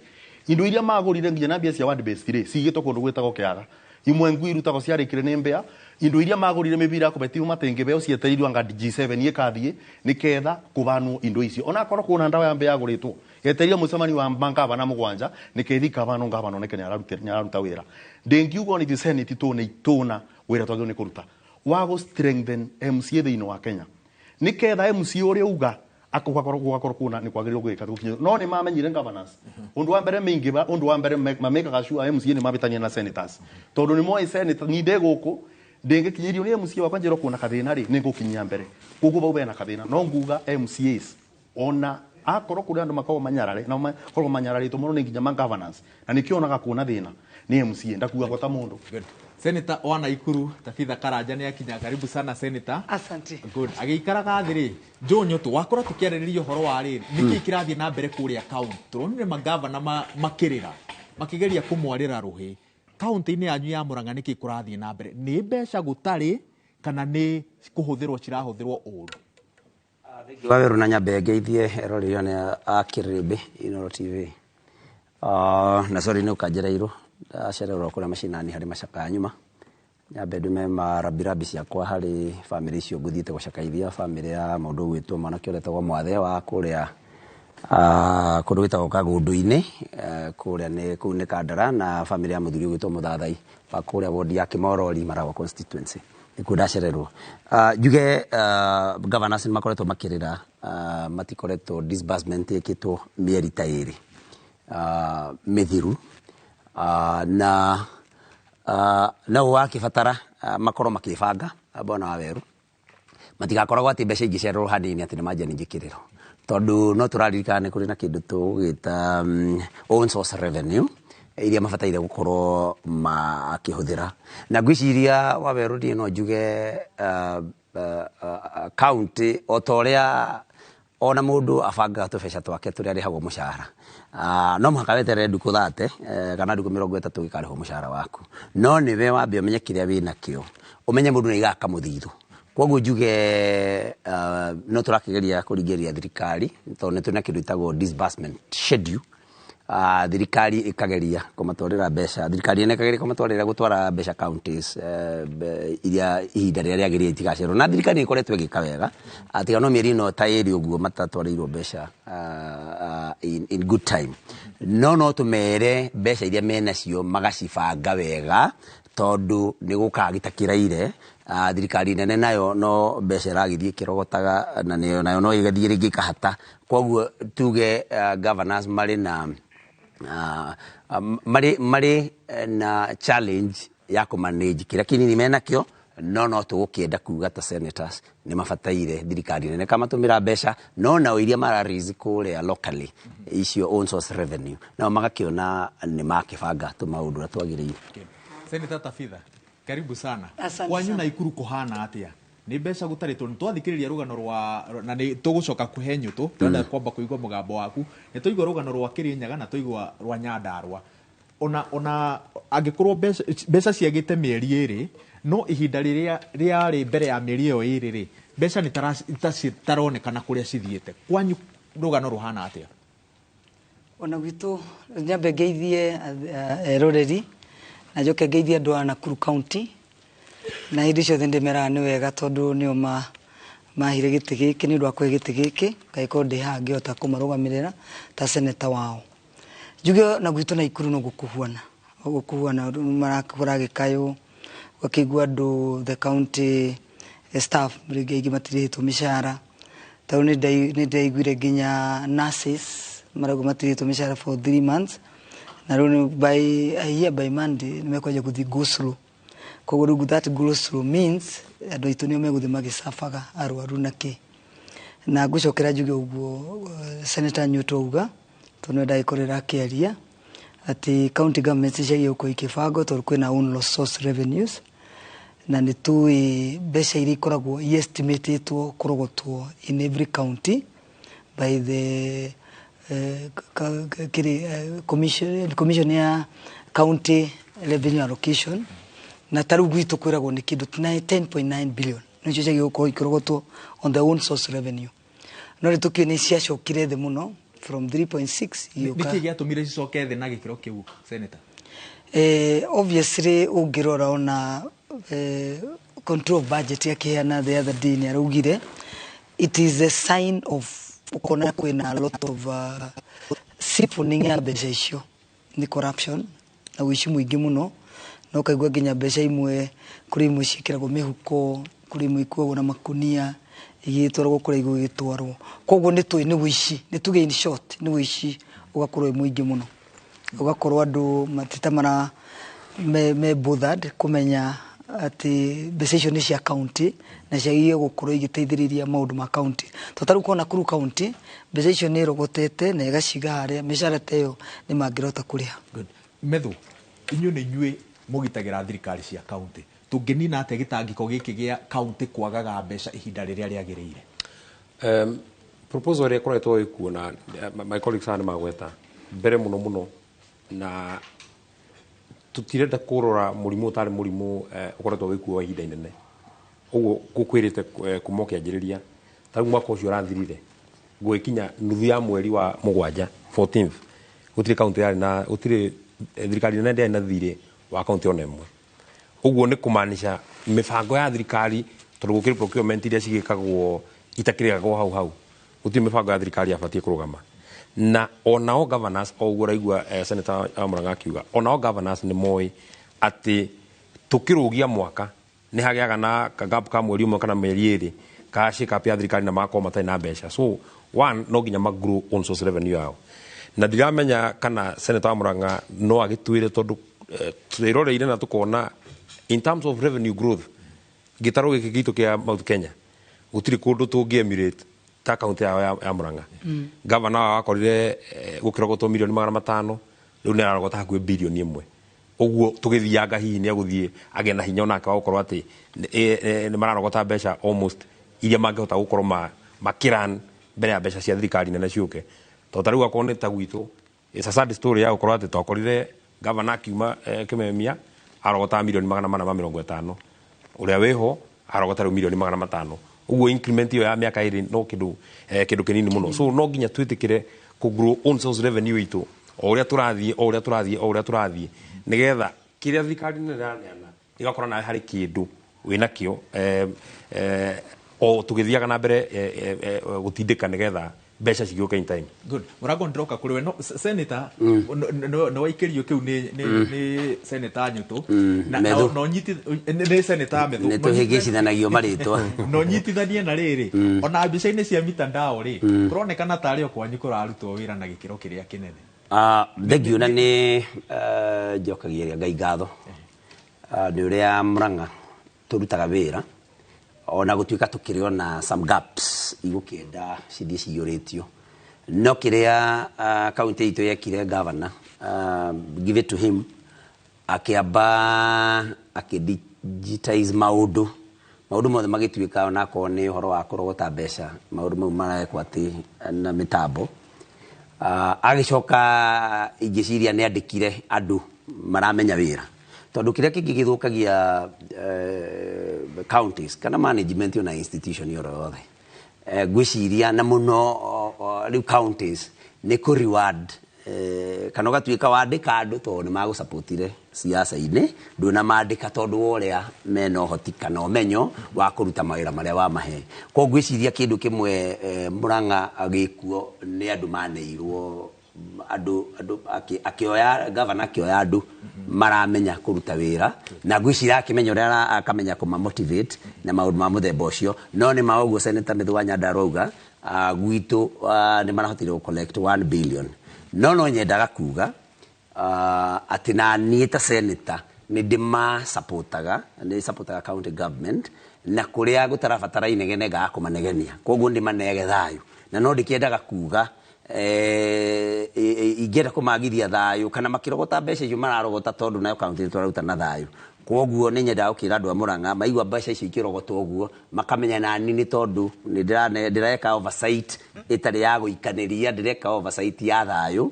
indo iria magurire nginya na mbia cia ward based ri cigitwo kundu gwitagwo kiaga imwe ngui irutagwo ciarikire ni mbea indo iria magurire mibira kubetimu matingibeo cieterirwo anga G7 ikathie niketha kubanwo indo icio ona korwo kuna ndawa ya mbea yaguritwo yeteria mucemani wa mangavana mugwanja nikethi kavano ngavano neke ni araruta wira ndingiuga ni Senate tune ituna wira twagirwo ni kuruta wa go strengthen MCA thiini wa Kenya niketha MCA uria uga akugakorwo kuna ni kwagirwo gwika gukinya no ni mamenyire governance undu wa mbere mingi ba undu wa mbere mamekaga sure MCA ni mabitania na senators tondu ni moe senator ni nde guku ndingikinyirio ni MCA wakwa njiro kuna kathina ri ni ngukinyia mbere koguo bau bena kathina no nguga MCAs ona akorwo kuri andu makorwo manyarare na makorwo manyararĩtwo mũno nĩ nginya ma governance na nikionaga kuna thina ni MCA ndakuga gwata mundu. Senator wa Naikuru Tabitha Karanja ni akinya, karibu sana senator. Asante. Good. Agĩikaraga thĩ rĩ Joe Nyotu wakora tukiarĩrĩria ũhoro wa rĩrĩ nĩkĩ kĩrathiĩ na mbere kũrĩa county tũronire magavana makĩrĩra makĩgeria kũmwarĩra rũhĩ kaunti-inĩ yanyu ya Murang'a nĩkĩ kũrathiĩ na mbere nĩ mbeca gũtarĩ kana nĩ kũhũthĩrwo cirahũthĩrwo ũru? Waweru na nyambe ngeithie eroreri one a Kĩrĩmbĩ Inooro TV. Na sorry nĩ ũkanjereirwo ndacererwo kũrĩa macinani harĩ macakaya nyuma nyambe ndume marabirabi ciakwa harĩ famĩlĩ icio ngũthiĩte gũcakaithia famĩlĩ ya mũndũ ũgwĩtwo mwanake ũrĩa etagwo Mwathe wa kũrĩa kũndũ gwĩtagwo Kagũndũ-inĩ kũrĩa nĩ kũu nĩ Kandara na famĩlĩ ya mũthuri ũgwĩtwo Mũthathai wa kũrĩa wodi ya Kĩmorori Maragwa constituency nĩkuo ndacererwo. Njuge governors nĩ makoretwo makĩrĩra matikoretwo disbursement ĩkĩtwo mĩeri ta ĩrĩ mĩthiru na no wakĩbatara makorwo makĩbanga bwana wa Weru matigakoragwo atĩ mbeca ingĩcererwo hanini atĩ nĩ manjia ningĩ kĩrĩro tondũ no tũraririkana nĩ kũrĩ na kĩndũ tũgwĩta own source revenue iria mabataire gũkorwo makĩhũthĩra na ngwĩciria Waweru niĩ no njuge county o ta ũrĩa ona mũndũ abangaga tũbeca twake tũrĩa arĩhagwo mũcara no mũhaka weterere ndukũ thate kana ndukũ 30 gĩkarĩhwo mũcara waku no nĩwe wambe ũmenye kĩrĩa wĩnakĩo ũmenye mũndũ nĩaigaga kamũthithũ koguo njuge no tũrakĩgeria kũringĩrĩria thirikari tondũ nĩ tũrĩ na kĩndũ gĩtagwo disbursement schedule thirikari ĩkageria kũmatwarĩra mbeca thirikari ĩno ĩkageria kũmatwarĩra gũtwara mbeca counties iria ihinda rĩrĩa rĩagĩrĩire itigacererwo na thirikari nĩ ĩkoretwo ĩgĩka wega tiga no mĩeri ĩno ta ĩrĩ ũguo matatwarĩirwo mbeca in good time no tũmere mbeca iria menacio magacibanga wega tondũ nĩ gũkaga gĩtakĩraire thirikari nene nayo no mbeca ĩragĩthiĩ ĩkĩrogotaga na nayo no ĩgathiĩ rĩngĩ ĩkahata koguo tuge governors marĩ na marĩ na challenge ya kũmanage kĩrĩa kĩnini menakĩo no tũgũkĩenda kuga ta senators nĩ mabataire thirikari nene kamatũmĩra mbeca no nao iria mara raise kũrĩa locally icio own source revenue nao magakĩona nĩ makĩbanga tũmaũndũ ũrĩa twagĩrĩire. Senator Tabitha, karibu sana. Asante Kwanyu sana. Naikuru kuhana atia? Nĩ mbeca gũtarĩtwo. Nĩ twathikĩrĩria rũgano rwa, na nĩ tũgũcoka kũhe Nyũtũ, tũrenda kwamba kũigua mũgambo waku. Nĩ twaigua rũgano rwa Kĩrĩnyaga na twaigua rwa Nyandarũa. Ona angĩkorwo mbeca ciagĩte mĩeri 2, no ihinda rĩrĩa rĩarĩ mbere ya mĩeri ĩyo 2 rĩ, mbeca nĩ taronekana kũrĩa cithiĩte. Kwanyu rũgano rũhana atĩa? Ona gwitũ, nyambe ngeithie eroreri na njoke ngeithie andũ a Nakuru County, na hĩndĩ ciothe ndĩmeraga nĩ wega tondũ nĩo mahire gĩtĩ gĩkĩ. Nĩ ũndũ wa kũhe gĩtĩ gĩkĩ, ngagĩkorwo ndĩ haha ngĩhota kũmarũgamĩrĩra ta seneta wao. Njuge na gwitũ Naikuru no gũkuhuana, gũkuhuana marakũra gĩkayũ, ũgakĩigua andũ, the county staff rĩngĩ aingĩ matirĩhĩtwo mĩcara. Tarĩu nĩ ndaiguire nginya nurses marauga matirĩhĩtwo mĩcara for 3 months, na rĩu by, I hear by Monday nĩ mekwanjia gũthiĩ go slow. Koguo rĩu that go slow means andũ aitũ nĩo megũthiĩ magĩcabaga arwaru na kĩ. Na ngũcokera njuge ũguo Senator Nyuto auga, tondũ nĩwe ndagĩkorera akĩaria atĩ county governments ciagĩrĩirwo gũkorwo ikĩbangwo tondũ kwĩna own source revenues, na nĩ tũĩ mbeca iria ikoragwo i-estimatĩtwo kũrogotwo in every county by the kĩrĩ commission ya county revenue allocation. Na tarĩu gwitũ kwĩragwo nĩ kĩndũ 10.9 billion nĩcio ciagĩrĩirwo gũkorwo ikĩrogotwo on the own source revenue, no nĩ tũkĩũĩ nĩ ciacokire thĩ mũno from 3.6 igĩũka. Nĩkĩ gĩatũmire cicoke thĩ na gĩkĩro kĩu, Senator? Obviously ũngĩrora ona control of budget akĩheana the other day nĩ araugire it is a sign of ũkona kwĩna a lot of siphoning ya mbeca icio, nĩ corruption na ũici mũingĩ mũno, na ũkaigua nginya mbeca imwe kũrĩ imwe ciĩkĩragwo mĩhuko, kũrĩ imwe ikuagwo na makunia igĩtwaragwo kũrĩa igũgĩtwarwo. Koguo nĩ tũĩ nĩ ũici, nĩ tuge in short nĩ ũici ũgakorwo wĩ mũingĩ mũno, ũgakorwo andũ matita mara me bothered kũmenya atĩ mbeca icio nĩ cia county na ciagĩrĩire gũkorwo igĩteithĩrĩria maũndũ ma county. To tarĩu kona Nakuru County mbeca icio nĩ ĩrogotete na ĩgaciga harĩa mĩcara ta ĩyo nĩ mangĩrota kũrĩha. Good. Methu, inyuĩ nĩ inyuĩ mũgitagĩra thirikari cia county. Tũngĩnina atĩa gĩtangĩko gĩkĩ gĩa county kwagaga mbeca ihinda rĩrĩa rĩagĩrĩire? Proposal ĩrĩa ĩkoretwo ĩkuo na my colleagues haha nĩ magweta mbere mũno mũno, na tũtirenda kũrora mũrimũ ũtarĩ mũrimũ ũkoretwo wĩkuo wa ihinda inene. Ũguo ngũkwĩrĩte kuma ũkĩanjĩrĩria, ta rĩu mwaka ũcio ũrathirire gũgĩkinya nuthu ya mweri wa mũgwanja 14th, gũtirĩ county yarĩ na, gũtirĩ thirikari nene ndĩarĩ na thirĩ wa county ona ĩmwe. Ũguo nĩ kũmaanisha mĩbango ya thirikari, tondũ gũkĩrĩ procurement iria cigĩkagwo itakĩrĩgagwo hau hau, gũtirĩ mĩbango ya thirikari yabatiĩ kũrũgama. Na onao governors, o ũguo ũraigua Senator wa Murang'a akiuga, onao governors nĩ moĩ atĩ tũkĩrũgia mwaka nĩ hagĩaga na gap ka mweri ũmwe kana mĩeri 2 ka shake up ya thirikari na magakorwo matarĩ na mbeca. So one, no nginya ma grow own source revenue yao. Na ndiramenya kana Senator wa Murang'a no agĩtuĩre, tondũ twĩroreire na tũkona in terms of revenue growth gĩtarũ gĩkĩ gitũ kĩa Mount Kenya gũtirĩ kũndũ tũngĩ emulate ta kaunti yao ya Murang'a. Gavana wao akorire gũkĩrogotwo milioni 500, rĩu nĩ ararogota hakuhĩ bilioni 1. Ũguo tũgĩthianga hihi nĩ egũthiĩ agĩe na hinya onake wa gũkorwo atĩ nĩ mararogota mbeca almost iria mangĩhota gũkorwo makĩran mbere ya mbeca cia thirikari nene ciũke. Tondũ ta rĩu akorwo nĩ ta gwitũ, it's a sad story ya gũkorwo atĩ twakorire gavana akiuma Kĩmemia arogotaga milioni 450, ũrĩa wĩho arogota rĩu milioni 500. Ũguo increment ĩyo ya mĩaka 2 no kĩndũ kĩnini mũno. So no nginya twĩtĩkĩre kũ grow own source revenue itũ o ũrĩa tũrathiĩ, o ũrĩa tũrathiĩ, o ũrĩa tũrathiĩ, nĩgetha kĩrĩa thirikari nene ĩraneana ĩgakorwo nawe harĩ kĩndũ wĩnakĩo o tũgĩthiaga na mbere gũtindĩka nĩgetha mbeca cigĩũke in time. Good. Mũrango ndĩroka kũrĩ we. No Senator, nĩ waikĩrio kĩu nĩ Senator Nyũtũ. Na Methu. no nyiti nĩ Senator Methu. Nĩ tũhĩngĩcithanagio marĩtwa. No nyitithanie na rĩrĩ, ona mbica-inĩ cia mitandao rĩ, kũronekana tarĩ o kwanyu kũrarutwo wĩra na gĩkĩro kĩrĩa kĩnene. Thengiũ na nĩ njokagia Ngai ngatho nĩ ũrĩa Murang'a tũrutaga wĩra, ona gũtuĩka tũkĩrĩ ona some gaps igũkĩenda cithiĩ ciyũrĩtio, no kĩrĩa kaunti itũ yekire, governor, give it to him, akĩamba akĩdigitize maũndũ Maũndũ mothe magĩtuĩka onakorwo nĩ ũhoro wa kũrogota mbeca, maũndũ mau marekwo atĩ na mĩtambo. Agĩcoka ingĩciria nĩ andĩkire andũ maramenya wĩra, tondũ kĩrĩa kĩngĩ gĩthũkagia counties kana management ona institution oro yothe, ngwĩciria na mũno rĩu counties nĩ kũ reward kana ũgatuĩka wandĩka andũ tondũ nĩ magũsapotire siasa-inĩ, ndũnamandĩka tondũ wa ũrĩa mena ũhoti kana ũmenyo wa kũruta mawĩra marĩa wamahe. Koguo ngwĩciria kĩndũ kĩmwe Murang'a gĩkuo nĩ andũ maneirwo andũ andũ akĩoya gavana, akĩoya andũ maramenya kũruta wĩra, na ngwĩciria akĩmenya ũrĩa akamenya kũma motivate na maũndũ ma mũthemba ũcio. No nĩ ma ũguo Senator Methu wa Nyandarua auga, gwitũ nĩ marahotire gũ collect 1 billion, no nyendaga kuga atĩ na niĩ ta senator nĩ ndĩmasapotaga, nĩ sapotaga county government, na kũrĩa gũtarabatara inegene ngaga kũmanegenia, koguo ndĩmanege thayũ. Na no ndĩkĩendaga kuga ingĩenda kũmagithia thayũ kana makĩrogota mbeca icio mararogota, tondũ nayo county nĩ tũraruta na thayũ. Koguo nĩ nyendaga gũkĩra andũ a Murang'a maigua mbeca icio ikĩrogotwo ũguo makamenya nani nĩ tondũ nĩ ndĩreka oversight ĩtarĩ ya gũikanĩria, ndĩreka oversight ya thayũ,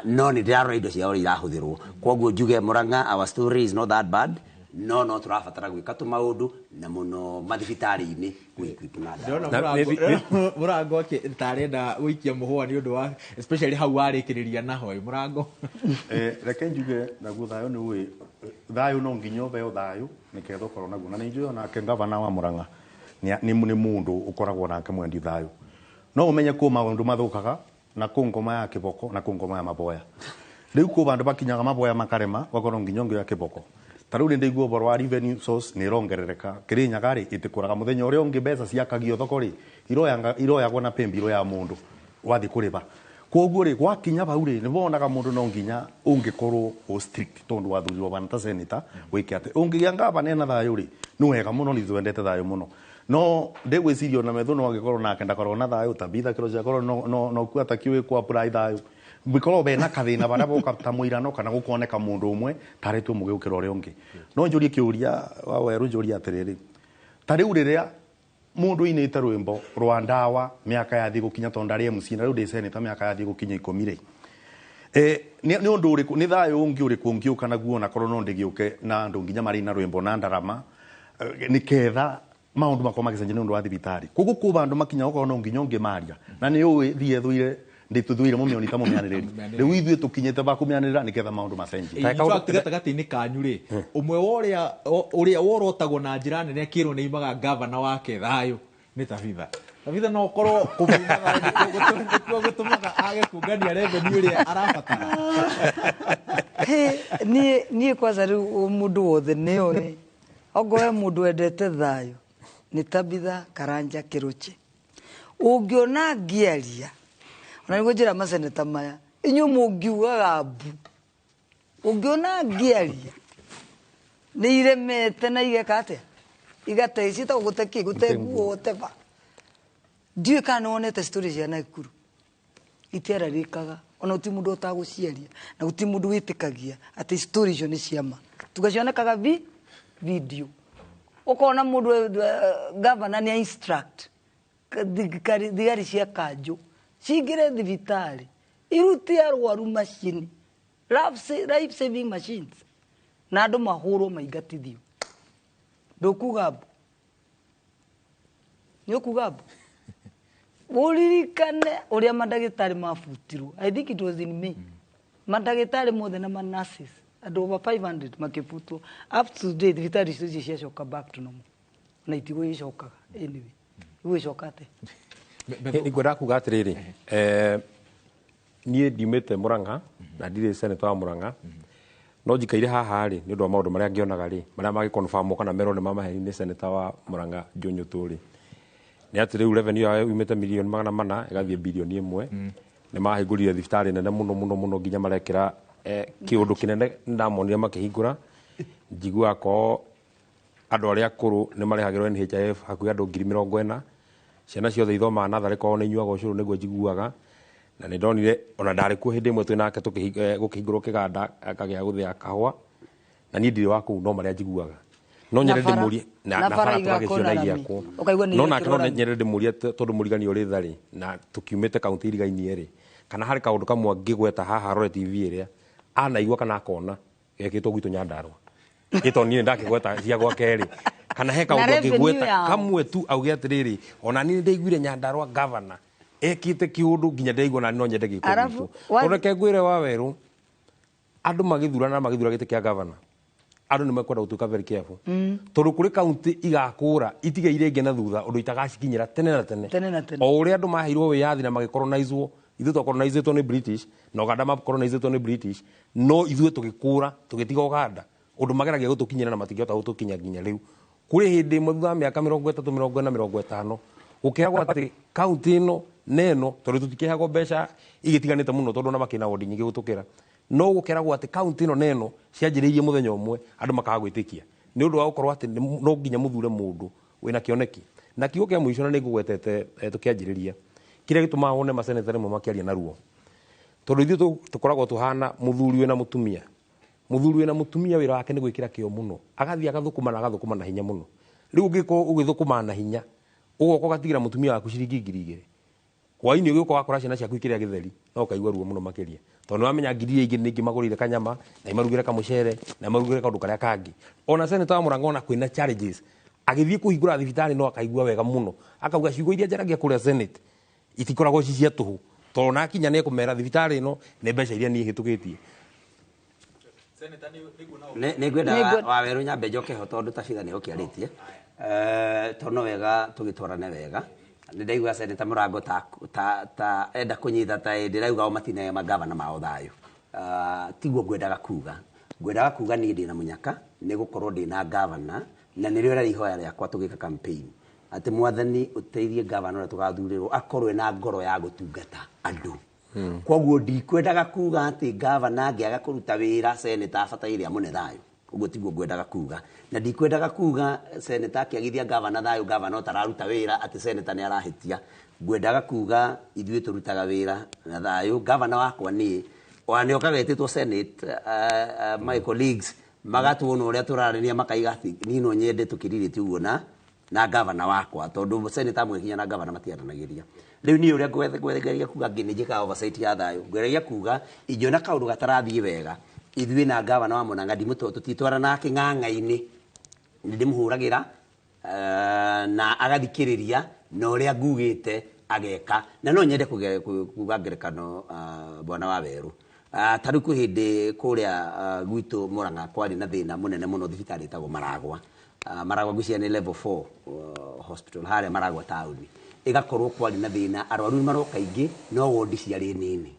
no nĩ ndĩrarora indo ciao ũrĩa irahũthĩrwo. Koguo njuge Murang'a, our story is not that bad, no tũrabatara gwĩka tũmaũndũ na mũno mathibitarĩ-inĩ gwĩ na ndawa. Ndĩrona Mũrango tarenda gũikia mũhũa nĩ ũndũ wa especially hau warĩkĩrĩria naho Mũrango. Reke njuge naguo thayũ nĩ ũĩ thayũ no nginya ũheo thayũ nĩketha ũkorwo naguo, na nĩ njũĩ onake gavana wa Murang'a nĩ mũndũ ũkoragwo nake mwendi thayũ. No ũmenye kũ maũndũ mathũkaga na kũ ngoma ya kĩboko na kũ ngoma ya maboya. Rĩu kũ bandũ bakinyaga maboya makarema, ũgakorwo nginya ũngĩoya kĩboko. Ta rĩu nĩ ndaigua ũhoro wa revenue source nĩ ĩrongerereka. Kĩrĩnyaga rĩ ĩtĩkũraga mũthenya ũrĩa ũngĩ mbeca ciakagio thoko rĩ iroyagwo na pay bill ya mũndũ wathiĩ kũrĩba. Koguo rĩ gwakinya hau rĩ nĩ wonaga mũndũ no nginya ũngĩkorwo ũ strict tondũ wathurirwo bana ta senator wĩke atĩ ũngĩgĩa ngavana ena thayũ rĩ nĩ wega mũno, nĩ twendete thayũ mũno. No ndĩgwĩciria ona Methu no angĩkorwo nake ndakorwo na thayũ, Tabitha kĩro ciakorwo no no atakiũĩ kũ apply thayũ, bikorwo bena kathĩna baria boka ta mũirano kana gũkoneka mũndũ ũmwe tarĩtwo mũgĩ gũkĩra ũrĩa ũngĩ. No njũrie kĩũria wa werũ, njũrie atĩrĩrĩ, ta rĩu rĩrĩa mũndũ inĩte rwĩmbo rwa ndawa mĩaka yathiĩ gũkinya, tondũ ndarĩ MC na rĩu ndĩ senator mĩaka yathiĩ gũkinya 10 rĩ, nĩ ũndũ ũrĩkũ, nĩ thayũ ũngĩ ũrĩkũ ũngĩũka naguo onakorwo no ndĩgĩũke na andũ nginya marĩ na rwĩmbo na ndarama, nĩketha maũndũ makorwo magĩcenjia nĩ ũndũ wa thibitarĩ? Koguo kũ bandũ makinya gũkorwo no nginya ũngĩmaria na nĩ ũĩ thiĩ thũire ndĩtũthũire mũmĩoni ta mũmĩanĩrĩri. Rĩu ithuĩ tũkinyĩte ba kũmĩanĩrĩra nĩgetha maũndũ macenjie. In fact, gatagatĩ-inĩ kanyu rĩ, ũmwe wa ũrĩa worotagwo na njĩra nene akĩrwo nĩ imaga gavana wake thayũ nĩ Tabitha. Tabitha, no ũkorwo kũmuma thayũ nĩkuo gũtũmaga age kũngania revenue ĩrĩa arabatara? Niĩ kwanza rĩu mũndũ wothe nĩoĩ ongorwo he mũndũ wendete thayũ nĩ Tabitha Karanja Kĩrũche. Ũngĩona ngĩaria ona nĩguo njĩra maseneta maya inyuĩ mũngiugaga mbu, ũngĩona ngĩaria nĩ iremete na igeka atĩa, igate ciĩtagwo gũte kĩ, gũte nguo, whatever. Ndiũĩ kana nĩ wonete story cia Nakuru itiararĩkaga, ona gũtirĩ mũndũ ũhotaga gũciaria na gũtirĩ mũndũ wĩtĩkagia atĩ story icio nĩ ciama. Tugacionekaga vi video, ũkona mũndũ gavana nĩ instruct thigari cia kanjũ cingĩre thibitarĩ irute arwaru macini, life saving machines, na andũ mahũrwo maingatithio. Ndũkuga mbu, nĩ ũkuga mbu. Ũririkane ũrĩa mandagĩtarĩ mabutirwo, I think it was in May, mandagĩtarĩ mothe na manurses andũ over 500 makĩbutwo. Up to date thibitarĩ icio ciacoka back to normal na itigũgĩcokaga. Anyway, igũgĩcoka atĩa? Nĩ kuga atĩrĩrĩ, niĩ ndiumĩte Murang'a na ndirĩ senator wa Murang'a, no njikaire haha rĩ nĩ ũndũ wa maũndũ marĩa ngĩonaga rĩ marĩa magĩconfirmwo kana merwo nĩ mamaheni nĩ senator wa Murang'a Njũnyũtũ rĩ, nĩ atĩ rĩu revenue yao yumĩte mirioni 400 ĩgathiĩ 1 birioni. Nĩ mahingũrire thibitarĩ nene mũno mũno mũno nginya marekĩra kĩũndũ kĩnene ndamonire makĩhingũra. Njiguaga ko andũ arĩa akũrũ nĩ marĩhagĩrwo NHIF hakuhĩ andũ 40,000, ciana ciothe ithomaga natharĩ kwao nĩ inyuaga ũcũrũ nĩguo njiguaga. Na nĩ ndonire ona ndarĩ kuo hĩndĩ ĩmwe twĩ nake gũkĩhingũrwo kĩganda kagĩa gũthĩa kahũa, na niĩ ndirĩ wa kũu no marĩa njiguaga. No Na nyende bara- ndĩmũrie na na bara bara igakwo tũgagĩciona na rami. igĩakwo. Ũkaigua nĩ No nake irekĩrwo no rami. nyende ndĩmũrie tondũ mũrigani ũrĩ tharĩ na tũkiumĩte kaunti irigainie rĩ, kana harĩ kaũndũ kamwe angĩgweta haha arore TV ĩrĩa anaigua kana akona gekĩtwo gwitũ Nyandarũa, gĩto niĩ ndakĩgweta cia gwake rĩ, kana he Na kaũndũ revenue angĩgweta yao. kamwe tu auge atĩrĩrĩ, ona niĩ nĩndaiguire Nyandarũa gavana ekĩte kĩũndũ nginya ndaigua na no nyende gĩkwo Arabu, gwitũ. wa- Tondũ reke ngwĩre wa werũ, andũ magĩthurana magĩthura gĩtĩ kĩa gavana, andũ nĩ mekwenda gũtuĩka very careful, tondũ kũrĩ kaunti igakũra itige iria ingĩ na thutha ũndũ itagacikinyĩra tene na tene. Tene na tene. O ũrĩa andũ maheirwo wĩyathi na magĩcolonizwo, ithuĩ twacolonizĩtwo nĩ British na Uganda macolonizĩtwo nĩ British, no ithuĩ tũgĩkũra tũgĩtiga Uganda ũndũ mageragia gũtũkinyĩra na matingĩhota gũtũkinya nginya rĩu. Kũrĩ hĩndĩ ĩmwe thutha wa mĩaka 30, 40, 50 gũkĩragwo atĩ kaunti ĩno na ĩno, tondũ tũtikĩheagwo mbeca igĩtiganĩte mũno, tondũ ona makĩna wondi nyingĩ gũtũkĩra, no gũkeragwo atĩ kaunti ĩno na ĩno cianjĩrĩirie mũthenya ũmwe, andũ makaga gwĩtĩkia nĩ ũndũ wa gũkorwo atĩ no nginya mũthure mũndũ wĩna kĩoneki. Na kiugo kĩa mũico, na nĩ ngũgwetete tũkĩanjĩrĩria, kĩrĩa gĩtũmaga wone maseneta rĩmwe makĩaria na ruo, tondũ ithuĩ tũkoragwo tũhana mũthuri wĩna mũtumia. Mũthuri wĩna mũtumia wĩra wake nĩ gwĩkĩra kĩo mũno, agathiĩ agathũkũma na agathũkũma na hinya mũno. Rĩu ũngĩkorwo ũgĩthũkũma na hinya, ũgoka ũgatigĩra mũtumia waku ciringi 2,000, hwainĩ ũgĩũka wakora ciana ciaku ikĩrĩa gĩtheri, no ũkaigua ruo mũno makĩria, tondũ nĩwamenya ngiri iria ingĩ nĩ ingĩmagũrĩire kanyama na imarugĩre kamũcere na imarugĩre kaũndũ karĩa kangĩ. Ona seneta wa Mũrang'a ona kwĩna challenges, agĩthiĩ kũhingũra thibitarĩ no akaigua wega mũno, akauga ciugo iria njaragia kũrĩa Senate itikoragwo ci cia tũhũ, tondũ na akinya nĩ ekũmera thibitarĩ ĩno nĩ mbeca iria niĩ hĩtũkĩtie. Nĩ ngwenda Nĩ wawerũ nyambe njoke ho tondũ tabitha nĩ ũkĩarĩtie, tondũ no wega tũgĩtwarane wega. Nĩ ndaigua seneta Mũrango ta enda kũnyita ta ndĩrauga o matine magavana mao thayũ. Tiguo ngwendaga kuga. Ngwendaga kuga niĩ ndĩna mũnyaka nĩ gũkorwo ndĩna gavana, na nĩrĩo rĩarĩ ihoya rĩakwa tũgĩka campaign, atĩ mwathani ũteithie gavana ũrĩa tũgathurĩrwo akorwo ena ngoro ya gũtungata andũ. Koguo ndikwendaga kuga atĩ gavana angĩaga kũruta wĩra seneta abataire amũne thayũ, ũguo tiguo ngwendaga kuga. Na ndikwendaga kuga seneta akĩagithia gavana thayũ, gavana ũtararuta wĩra atĩ seneta nĩ arahĩtia. Ngwendaga kuga ithuĩ tũrutaga wĩra na thayũ. Gavana wakwa niĩ ona nĩ okaga etĩtwo senate, my colleagues magatuona ũrĩa tũrarĩria, makaiga atĩ niĩ no nyende tũkĩrirĩte ũguo na gavana wakwa, tondũ seneta amwe nginya na gavana matiaranagĩria. Rĩu niĩ ũrĩa ngwethageria kuga ngĩ nĩ njĩkaga oversight ya thayũ, ngweragia kuga ingĩona kaũndũ gatarathiĩ wega, ithuĩ na gavana wa Mũrang'a tũtitwaranaga kĩng'ang'a-inĩ, nĩ ndĩmũhũragĩra na agathikĩrĩria na ũrĩa ngugĩte ageka. Na no nyende kuga ngerekano, bwana wa werũ, ta rĩu kwĩ hĩndĩ kũrĩa gwitũ Mũrang'a kwarĩ na thĩna mũnene mũno thibitarĩ ĩtagwo Maragwa. Maragwa ngwĩciria nĩ level 4 hospital harĩa Maragwa taũni, ĩgakorwo kwarĩ na thĩna, arwaru nĩ maroka aingĩ no wondi ciarĩ nini.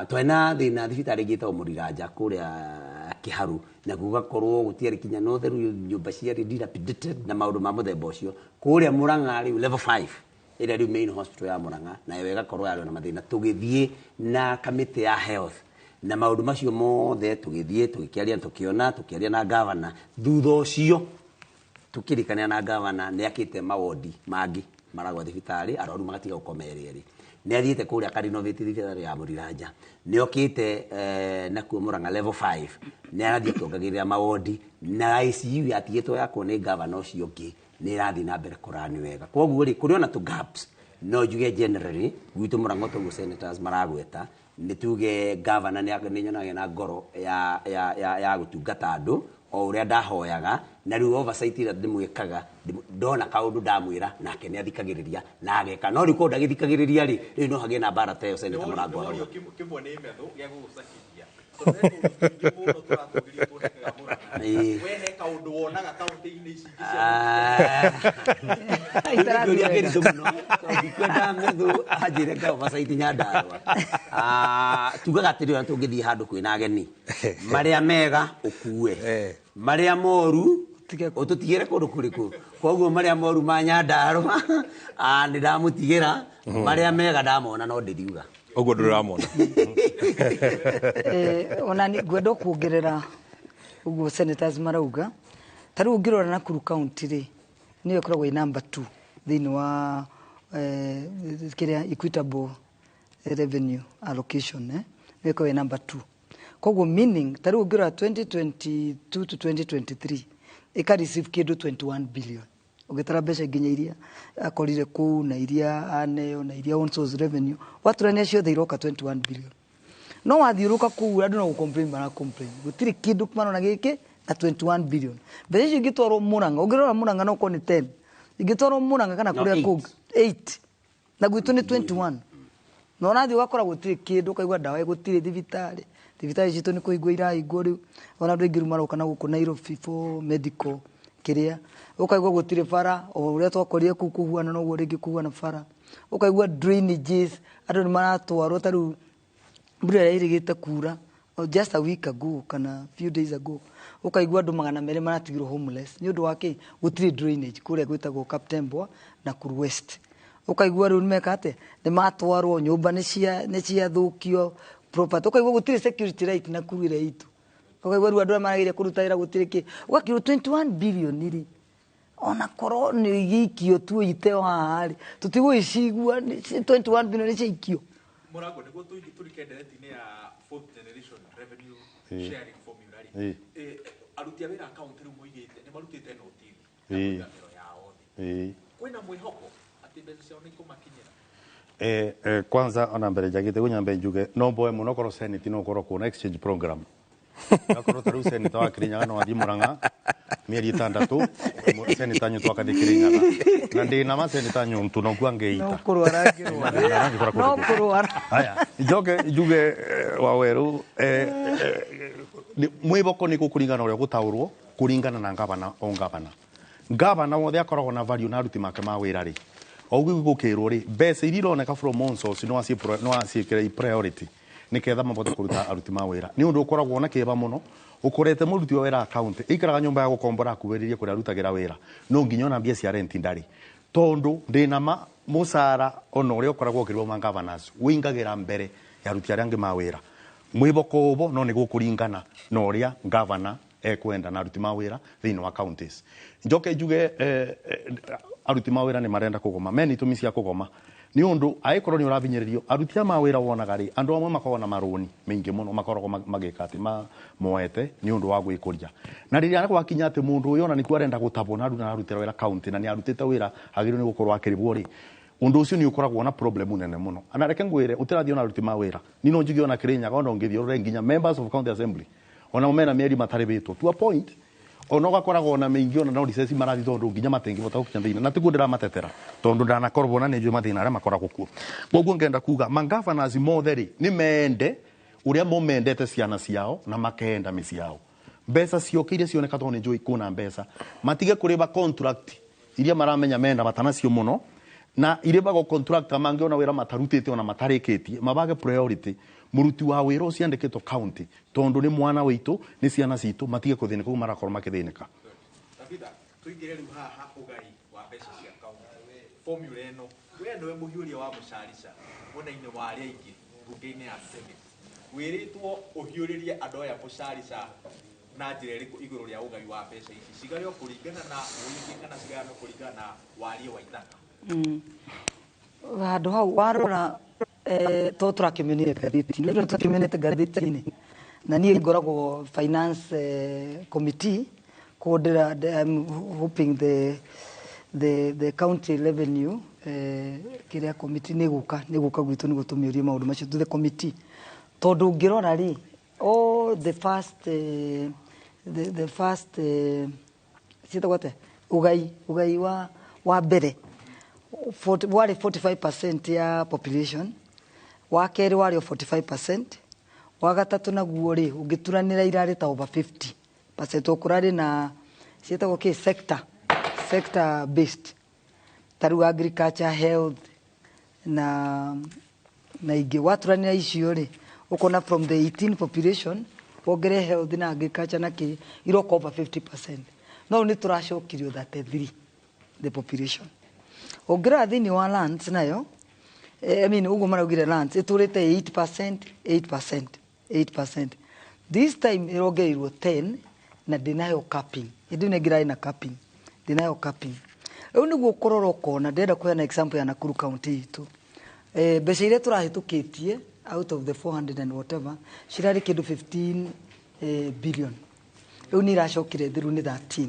Twarĩ na thĩna thibitarĩ ĩngĩ ĩtagwo Mũriranja kũrĩa Kĩharu, na gũgakorwo gũtiarĩ kinya na ũtheru, nyũmba ciarĩ dilapidated na maũndũ ma mũthemba ũcio. Kũrĩa Mũrang'a rĩu level 5 ĩrĩa rĩu main hospital ya Mũrang'a nayo ĩgakorwo yarĩ na mathĩna, tũgĩthiĩ na kamĩtĩ ya health na maũndũ macio mothe, tũgĩthiĩ tũgĩkĩaria, tũkĩona tũkĩaria na gavana. Thutha ũcio tũkĩrĩkanĩra na gavana nĩ akĩte mawondi mangĩ Maragwa thibitarĩ, arwaru magatiga gũkoma erĩ erĩ. Nĩ athiĩte kũrĩa akarenovate thibitarĩ ya Mũriranja, nĩ okĩte nakuo Mũrang'a level 5 nĩ arathiĩ akĩongagĩrĩra mawondi, na ICU yatigĩtwo yakwo nĩ gavana ũcio ũngĩ nĩ ĩrathiĩ na mbere kũrani wega. Koguo rĩ, kũrĩ ona tũ gaps, no njuge generally gwitũ Mũrang'a toguo senators maragweta, nĩ tuge gavana nĩ nyonaga na ngoro ya gũtungata andũ o ũrĩa ndahoyaga. Na rĩu oversight ĩrĩa ndĩmwĩkaga, ndona kaũndũ ndamwĩra nake nĩ athikagĩrĩria na ageka. No rĩu korwo ndagĩthikagĩrĩria rĩ, rĩu no hagĩe na mbara ta ĩyo seneta Mũrango arauga. Kĩmwe nĩ metho gĩa gũgũcakithia, tondũ he kũndũ kũingĩ mũno tũratũgĩrio tuonekaga Mũrang'a. We he kaũndũ wonaga kaũntĩ-inĩ ici ingĩ cia Itarathiĩ Kĩũria wega. kĩritũ mũno, tondũ ndikwenda metho anjĩre nga oversight Nyandarũa. Tugaga atĩrĩ, ona tũngĩthiĩ handũ kwĩna ageni, marĩa mega ũkue, marĩa moru ũtũtigĩre kũndũ kũrĩkũ. Koguo marĩa moru ma Nyandarũa nĩ ndamũtigĩra, marĩa mega ndamona no ndĩriuga. Ũguo ndũramona. Ona ni ngwenda kuongerera ũguo senators marauga. Ta rĩu ũngĩrora Nakuru county rĩ, nĩyo ĩkoragwo ĩ number 2 thĩinĩ wa kĩrĩa equitable revenue allocation, nĩyo ĩkoragwo ĩ number 2. Koguo meaning ta rĩu ũngĩrora 2022 to 2023 Ĩka receive kĩndũ 21 billion. Ũgĩtara mbeca nginya iria akorire kũu na iria aneo na iria own source revenue, waturania ciothe iroka 21 billion. No wathiũrũka kũu, andũ no gũ-complain mara complain, gũtirĩ kĩndũ marona gĩkĩ na 21 billion. Mbeca icio ingĩtwarwo Mũrang'a, ũngĩrora Mũrang'a no korwo nĩ 10, ingĩtwarwo Mũrang'a kana No, kũrĩa eight. kũngĩ 8, na gwitũ nĩ 21, na ũrathiĩ ũgakora gũtirĩ kĩndũ, ũkaigua ndawa gũtirĩ thibitarĩ. Thibitarĩ citũ nĩ kũhingwo irahingwo rĩu, ona andũ aingĩ rĩu maroka na gũkũ Nairobi for medical kĩrĩa. Ũkaigua gũtirĩ bara, o ũrĩa twakorire kũu kũhuana noguo rĩngĩ kũhuana bara. Ũkaigua drainages, andũ nĩ maratwarwo. Ta rĩu mbura ĩrĩa ĩrĩgĩte kura, oh, just a week ago kana few days ago, ũkaigua andũ 200 maratigirwo homeless. Nĩ ũndũ wa kĩ? Gũtirĩ drainage kũrĩa gwĩtagwo Kaptembwa na Nakuru West. Ũkaigua rĩu nĩmeka atĩa, nĩ matwarwo, nyũmba nĩ ciathũkio, property. Ũkaigua gũtirĩ security right Nakuru ĩrĩa itũ. Ũkaigua rĩu andũ arĩa maragĩria kũruta wĩra gũtirĩ kĩ. Ũgakĩrwo 21 billion rĩ, ona korwo nĩ igĩikio tu iteo haha rĩ, tũtigũgĩcigua 21 billion nĩ ciaikio. Mũrango, nĩguo tũrike ndereti-inĩ ya fourth generation revenue sharing formula rĩ, aruti a wĩra a county rĩu moigĩte nĩ marutĩte notithi ya kũiga mĩro yao thĩ. Kwĩna mwĩhoko atĩ mbeca ciao nĩ ikũmakinyĩra? Kwanza ona mbere njagite gunyambe njuge no mboe muno korwo Senate no korwo kuona exchange program, akorwo ta riu senator wa Kirinyaga no athie Murang'a mĩeri 6, senator Nyutu akathie Kirinyaga, na ndina ma senator Nyutu no kuo No angĩita. kũrwara angĩrwara. No kũrwara. Haya, njoke njuge, Waweru, mwĩboko nĩ gũkũringana ũrĩa gũtaũrwo kũringana na ngavana. O ngavana, ngavana wothe akoragwo na value na aruti make ma wĩra rĩ, o ũguo gũkĩrwo rĩ, mbeca iria ironeka from own source no aciĩkĩre priority nĩketha mabote kũruta aruti ma wĩra. Nĩ ũndũ ũkoragwo na kĩeva mũno ũkorete mũruti wa wĩra akaunti ikaraga nyũmba ya gũkombora akuhĩrĩrie kũrĩa arutagĩra wĩra, no nginya ona mbia cia rent ndarĩ, tondũ ndĩna ma mũcara ona ũrĩa ũkoragwo ũkĩrĩhwo ma governors wĩingagĩra mbere ya aruti arĩa angĩ ma wĩra. Mwĩboko ũbo no nĩ gũkũringana na ũrĩa gavana ekwenda na aruti ma wĩra thĩinĩ wa counties. Njoke njuge, aruti ma wĩra nĩ marenda kũgoma, mena itũmi cia kũgoma, nĩ ũndũ angĩkorwo nĩ ũrabinyĩrĩrio aruti a ma wĩra, wonaga rĩ, andũ amwe makoragwo na marũni maingĩ mũno makoragwo magĩka atĩ moete nĩ ũndũ wa gwĩkũria, na rĩrĩa gwakinya atĩ mũndũ ũyũ ona nĩkuo arenda gũtabwo na arutĩra wĩra county na nĩ arutĩte wĩra agĩrĩirwo nĩ gũkorwo akĩrĩhwo rĩ, ũndũ ũcio nĩ ũkoragwo na problem nene mũno. Na reke ngwĩre, ũtĩrathiĩ ona aruti ma wĩra ni no njuge ona Kirinyaga, ona ũngĩthiĩ ũrore nginya members of county assembly, ona mena mĩeri matarĩhĩtwo to a point, ona ũgakoragwo ona mĩingĩ ona no recess marathiĩ, tondũ nginya matingĩhota gũkinya thĩinĩ. Na tiguo ndĩramatetera, tondũ ndanakorwo na nĩ njũĩ mathĩna arĩa makoragwo kuo. Koguo ngenda kuga mangabanas mothe rĩ, nĩ mende ũrĩa mo mendete ciana ciao na makenda mĩciĩ yao, mbeca cioke iria cioneka, tondũ nĩ njũĩ kwĩna mbeca, matige kũrĩba contract iria maramenya mena bata nacio mũno, na irĩbagwo contractor mangĩona wĩra matarutĩte ona matarĩkĩtie, mabage priority mũruti wa wĩra ũcio andĩkĩtwo county, tondũ nĩ mwana witũ, nĩ ciana citũ, matige kũthĩnĩka ũguo marakorwo makĩthĩnĩka. Tabitha, tũingĩre rĩu haha ũgai wa mbeca cia kaunti, formula ĩno. We nĩwe mũhiũria wa mũcarica mwena-inĩ wa arĩa aingĩ mbunge-inĩ ya Senate. Wĩrĩtwo ũhiũrĩrie andũ aya mũcarica na njĩra ĩrĩkũ igũrũ rĩa ũgai wa mbeca ici? Cigaywo kũringana na ũingĩ kana cigayano kũringana na wariĩ wa ithaka? Handũ hau warora, to tũrakĩmenire ngathĩti-inĩ, ũndũ tũrakĩmenete ngathĩti-inĩ, na niĩ ngoragwo finance committee, koguo I'm hoping the county revenue kĩrĩa committee nĩ gũka gwitũ nĩguo tũmĩũrie maũndũ macio to the committee, tondũ ũngĩrora rĩ, all the first the first ciĩtagwo atĩa, ũgai wa mbere 40, warĩ 45% ya population, wa kerĩ warĩ o 45%, wa gatatũ naguo rĩ, ũngĩturanĩra irarĩ ta over 50%. Kũrarĩ na ciĩtagwo kĩ, sector based, ta rĩu agriculture, health na ingĩ. Waturanĩra icio rĩ, ũkona from the 18 population, wongere health na agriculture na kĩ, iroka over 50%. No rĩu nĩ tũracokirio 33 the population. Ũngĩrora thĩinĩ wa lands nayo, I mean, ũguo maraugire lands ĩtũrĩte 8%, 8%, 8%. This time ĩrongereirwo 10 na ndĩnayo capping. Hĩndĩ ĩno ĩngĩ ĩrarĩ na capping, ndĩnayo capping. Rĩu nĩguo ũkũrora ũkona, ndĩrenda kũheana example ya Nakuru County itũ. Mbeca iria tũrahĩtũkĩtie out of the 400 and whatever cirarĩ kĩndũ 15 billion. Rĩu nĩ iracokire thĩ, rĩu nĩ 13.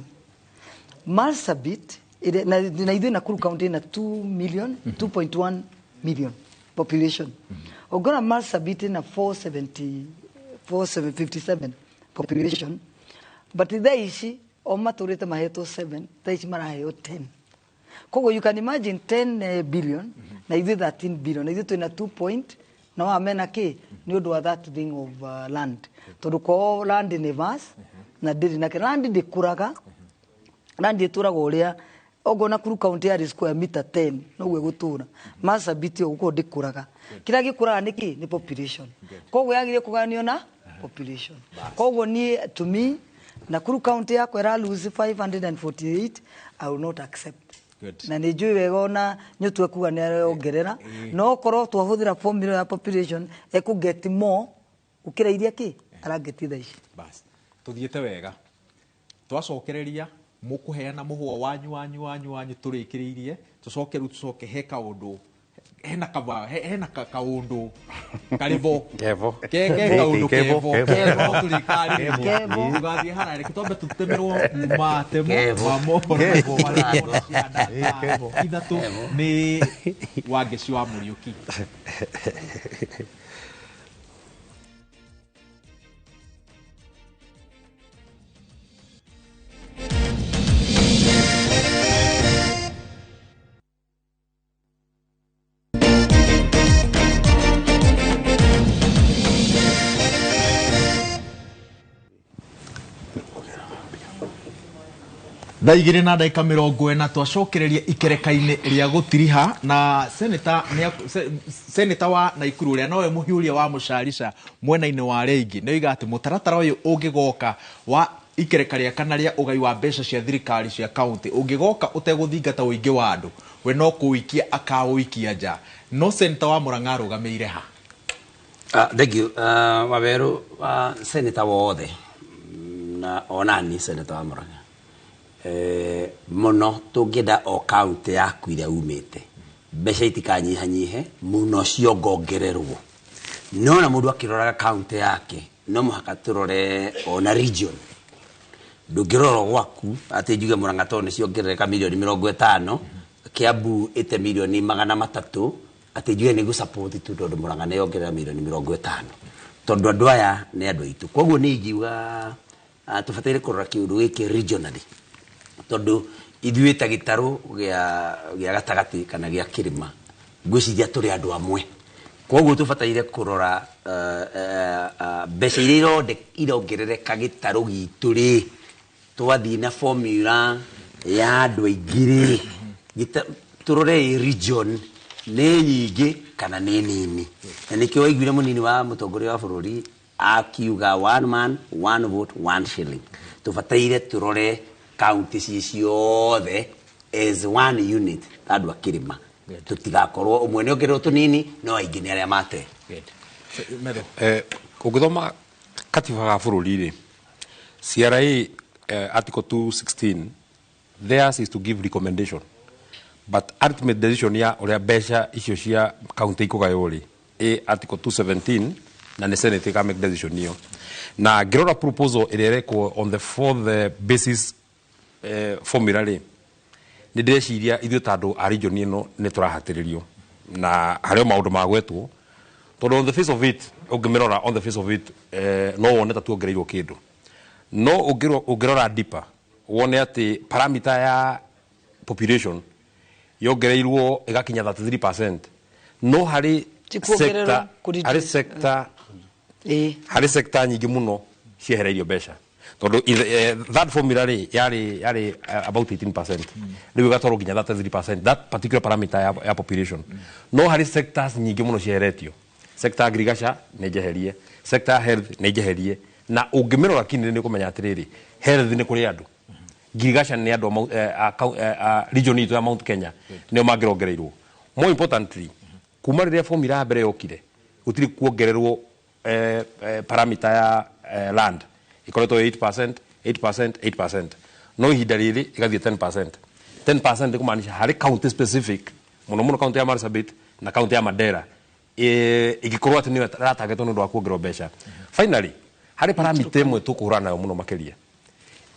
Marsabit na ithuĩ Nakuru County ĩna 2 million 2.1 million population. Ũngĩrora Marsabit ĩna 470 4757 population, but thaa ici o matũrĩte mahetwo 7, thaa ici maraheo 10. Koguo you can imagine 10 billion na ithuĩ 13 billion, na ithuĩ twĩna 2 point na wa mena kĩ nĩ ũndũ wa that thing of land, tondũ kwao land nĩ vast na ndĩrĩ na land ndĩkũraga, land ĩtũraga ũrĩa okorwo Nakuru County yarĩ square meter 10 noguo ĩgũtũra. Marsabit ũguo ndĩkũraga, kĩrĩa gĩkũraga nĩ kĩ? Nĩ population. Koguo yagĩrĩire kũgayanio na population. Koguo niĩ, to me, Nakuru County yakwa ĩra lose 548, I will not accept. Good. Na nĩ njũĩ wega ona nyũtue kuga nĩ arongerera, no korwo twahũthĩra formula ya population ekũ get more gũkĩra iria kĩ arangeti thaa ici. Bas, tuthiĩte wega, twacokereria mũkũheana mũhũa wanyu wanyu wanyu wanyu tũrĩkĩrĩirie, tũcoke rĩu tũcoke he kaũndũ hena kaba hena kaũndũ karĩ bo. Kevo. Ke kaũndũ Kevo, kevo. kevo. Kevo tũrĩkarĩria. Kevo. Tũgathiĩ haraya, reke twambe tũtemerwo matemo Kevo. ma mohoro marĩa cia ndagĩka ithatũ nĩ Wangeci wa Mũriũki. Thaa igĩrĩ na ndagĩka mĩrongo ĩna twacokereria ikereka-inĩ rĩa gũtiriha na seneta seneta wa Naikuru ũrĩa nowe mũhiũria wa mũcarica mwena-inĩ wa arĩa aingĩ nĩ oiga atĩ mũtaratara ũyũ ũngĩgoka wa ikereka rĩa kana rĩa ũgai wa mbeca cia thirikari cia kaunti ũngĩgoka ũtegũthingata ũingĩ wa andũ, we no kũũikia akaũikia nja. No seneta wa Murang'a arũgamĩire ha? Thank you. Waweru wa seneta wothe na onani seneta wa Murang'a mũno tũngĩenda o kaunti yaku ĩrĩa umĩte mbeca itikanyihanyihe mũno ciongongererwo, no na mũndũ akĩroraga kaunti yake no mũhaka tũrore ona region. Ndũngĩrora gwaku atĩ njuge Murang'a tondũ nĩ ciongerereka milioni 50, Kiambu ĩte milioni 300, atĩ njuge nĩ gũ-support tu tondũ Murang'a nĩ yongerera milioni 50, tondũ andũ aya nĩ andũ aitũ. Koguo nĩ ingiuga tũbataire kũrora kĩũndũ gĩkĩ regionally, tondũ ithuĩ ta gĩtarũ gĩa gatagatĩ kana gĩa kĩrĩma ngwĩciria tũrĩ andũ amwe. Koguo tũbataire kũrora mbeca iria irongerereka gĩtarũ gitũ rĩ, twathiĩ na formula ya andũ aingĩ rĩ, tũrore region nĩ nyingĩ kana nĩ nini. Na nĩkĩo waiguire mũnini wa mũtongoria wa bũrũri akiuga one man one vote one shilling. Tũbataire tũrore kaunti ci ciothe as one unit ta andũ a kĩrĩma, tũtigakorwo ũmwe nĩ ongererwo tũnini no aingĩ nĩ arĩa mate. Ũngĩthoma katiba ga bũrũri rĩ, CRA article 216, theirs is to give recommendation, but ultimate decision ya ũrĩa mbeca icio cia kaunti ikũgaywo rĩ, ĩ article 217 na nĩ senate ĩka make decision ĩyo. Na ngĩrora proposal ĩrĩa ĩrekwo on the fourth basis formula rĩ, nĩ ndĩreciria ithuĩ ta andũ a region ĩno nĩ tũrahatĩrĩrio na harĩ o maũndũ magwetwo, tondũ on the face of it, ũngĩmĩrora on the face of it, no wone ta tuongereirwo kĩndũ, no ũngĩrora deeper wone atĩ parameter ya population yongereirwo ĩgakinya 33%, no harĩ sector, harĩ sector, harĩ sector nyingĩ mũno ciehereirio mbeca, tondũ that formula rĩ yarĩ about 18%, rĩu ĩgatwarwo nginya 33% that particular parameter ya population. No harĩ sectors nyingĩ mũno cieheretio, sector agriculture nĩ njeherie, sector health nĩ njeherie, na ũngĩmĩrora kinĩ nĩ ũkũmenya atĩrĩrĩ, health nĩ kũrĩ andũ, ngirigaca nĩ andũ a region itũ ya Mount Kenya nĩo mangĩrongereirwo. More importantly, kuma rĩrĩa formula ya mbere yokire gũtirĩ kuongererwo parameter ya land ikoretwo 8%, 8%, 8%, no ihinda rĩrĩ ĩgathiĩ 10%. 10% nĩ kũmaanisha harĩ county specific, mũno mũno county ya Marsabit na county ya Mandera ĩngĩkorwo atĩ nĩyo ĩratagetwo nĩ ũndũ wa kuongererwo mbeca. Finally, harĩ parameter ĩmwe tũkũhũrana nayo mũno makĩria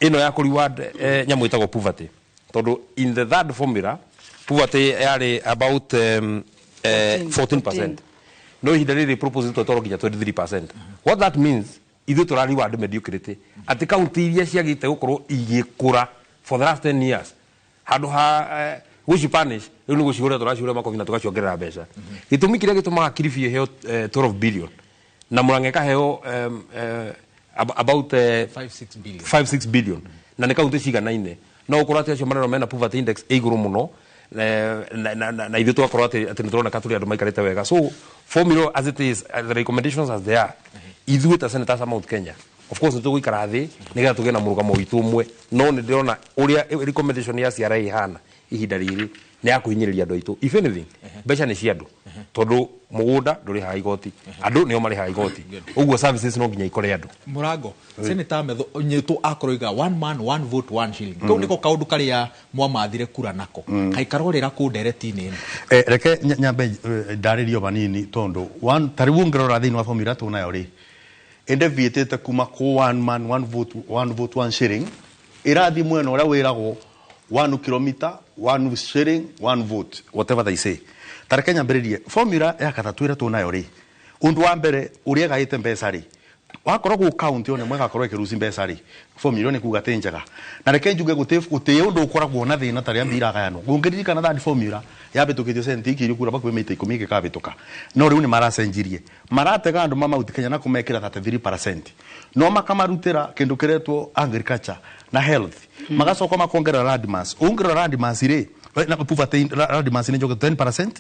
Ĩno ya kũ reward nyamũ ĩtagwo poverty, tondũ in the third formula poverty yarĩ about 14%, no ihinda rĩrĩ proposal twatwarwo nginya 23%. What that means, ithuĩ tũra reward mediocrity, atĩ kaunti iria ciagĩte gũkorwo igĩkũra for the last 10 years, handũ ha gũci punish, rĩu nĩ gũcihũrĩra tũracihũrĩra makobi na tũgaciongerera mbeca. Gĩtũmi kĩrĩa gĩtũmaga Kilifi ĩheo 12 billion na Murang'a ĩkaheo about 5 6 billion. 5 6 billion, na nĩ kaunti ciganaine, no ũkorwo atĩ acio marerwo mena poverty index ĩ igũrũ mũno, na ithuĩ tũgakorwo atĩ nĩ tũroneka tũrĩ andũ maikarĩte wega. So formula as it is, the recommendations as they are, ithuĩ ta senators a Mount Kenya, of course nĩ tũgũikara thĩ nĩgetha tũgĩe na mũrũgamo witũ ũmwe, no nĩ ndĩrona ũrĩa recommendation ya CRA ĩhana ihinda rĩrĩ nĩ ya kũhinyĩrĩria andũ aitũ. If anything, mbeca nĩ cia andũ, tondũ mũgũnda ndũrĩhaga igoti, andũ nĩo marĩhaga igoti, ũguo services no nginya ikore andũ. Mũrango Senator Methu nyitũ akoroiga one man, one vote, one shilling. Kau niko kaundu karia mwamathire kura nako kaikarorera kũ ndereti-inĩ ĩno. Reke nyambe ndarĩrio vanini, tondu one ta rĩu ũngĩrora thĩinĩ wa formula tũnayo rĩ, ĩndeviĩtĩte kuma kũ one man, one vote, one vote, one shilling, ĩrathiĩ mwena ũrĩa wĩragwo one kilometer, one shilling, one vote, whatever they say. Ta reke nyambĩrĩrie formula ya gatatũ ĩrĩa tũnayo rĩ, ũndũ wa mbere ũrĩa ĩgaĩte mbeca rĩ, wakorwo gũ county one ĩmwe ĩgakorwo ĩkĩruci mbeca rĩ, formula ĩyo nĩ kuga ti njega. Na reke njuge gũtĩ ũndũ ũkoragwo na thĩna ta rĩa mbia iragayanwo. Ũngĩririkana third formula yabĩtũkĩtio centi ikirio kura bakuhĩ mĩita 10 ĩgĩkabĩtũka, no rĩu nĩ maracenjirie, maratega andũ ma Mount Kenya na kũmekĩra 33%, no makamarutĩra kĩndũ kĩretwo agriculture na health, magacoka makongerera land mass. Ũngĩrora land mass rĩ, na poverty land mass nĩ njoke 10%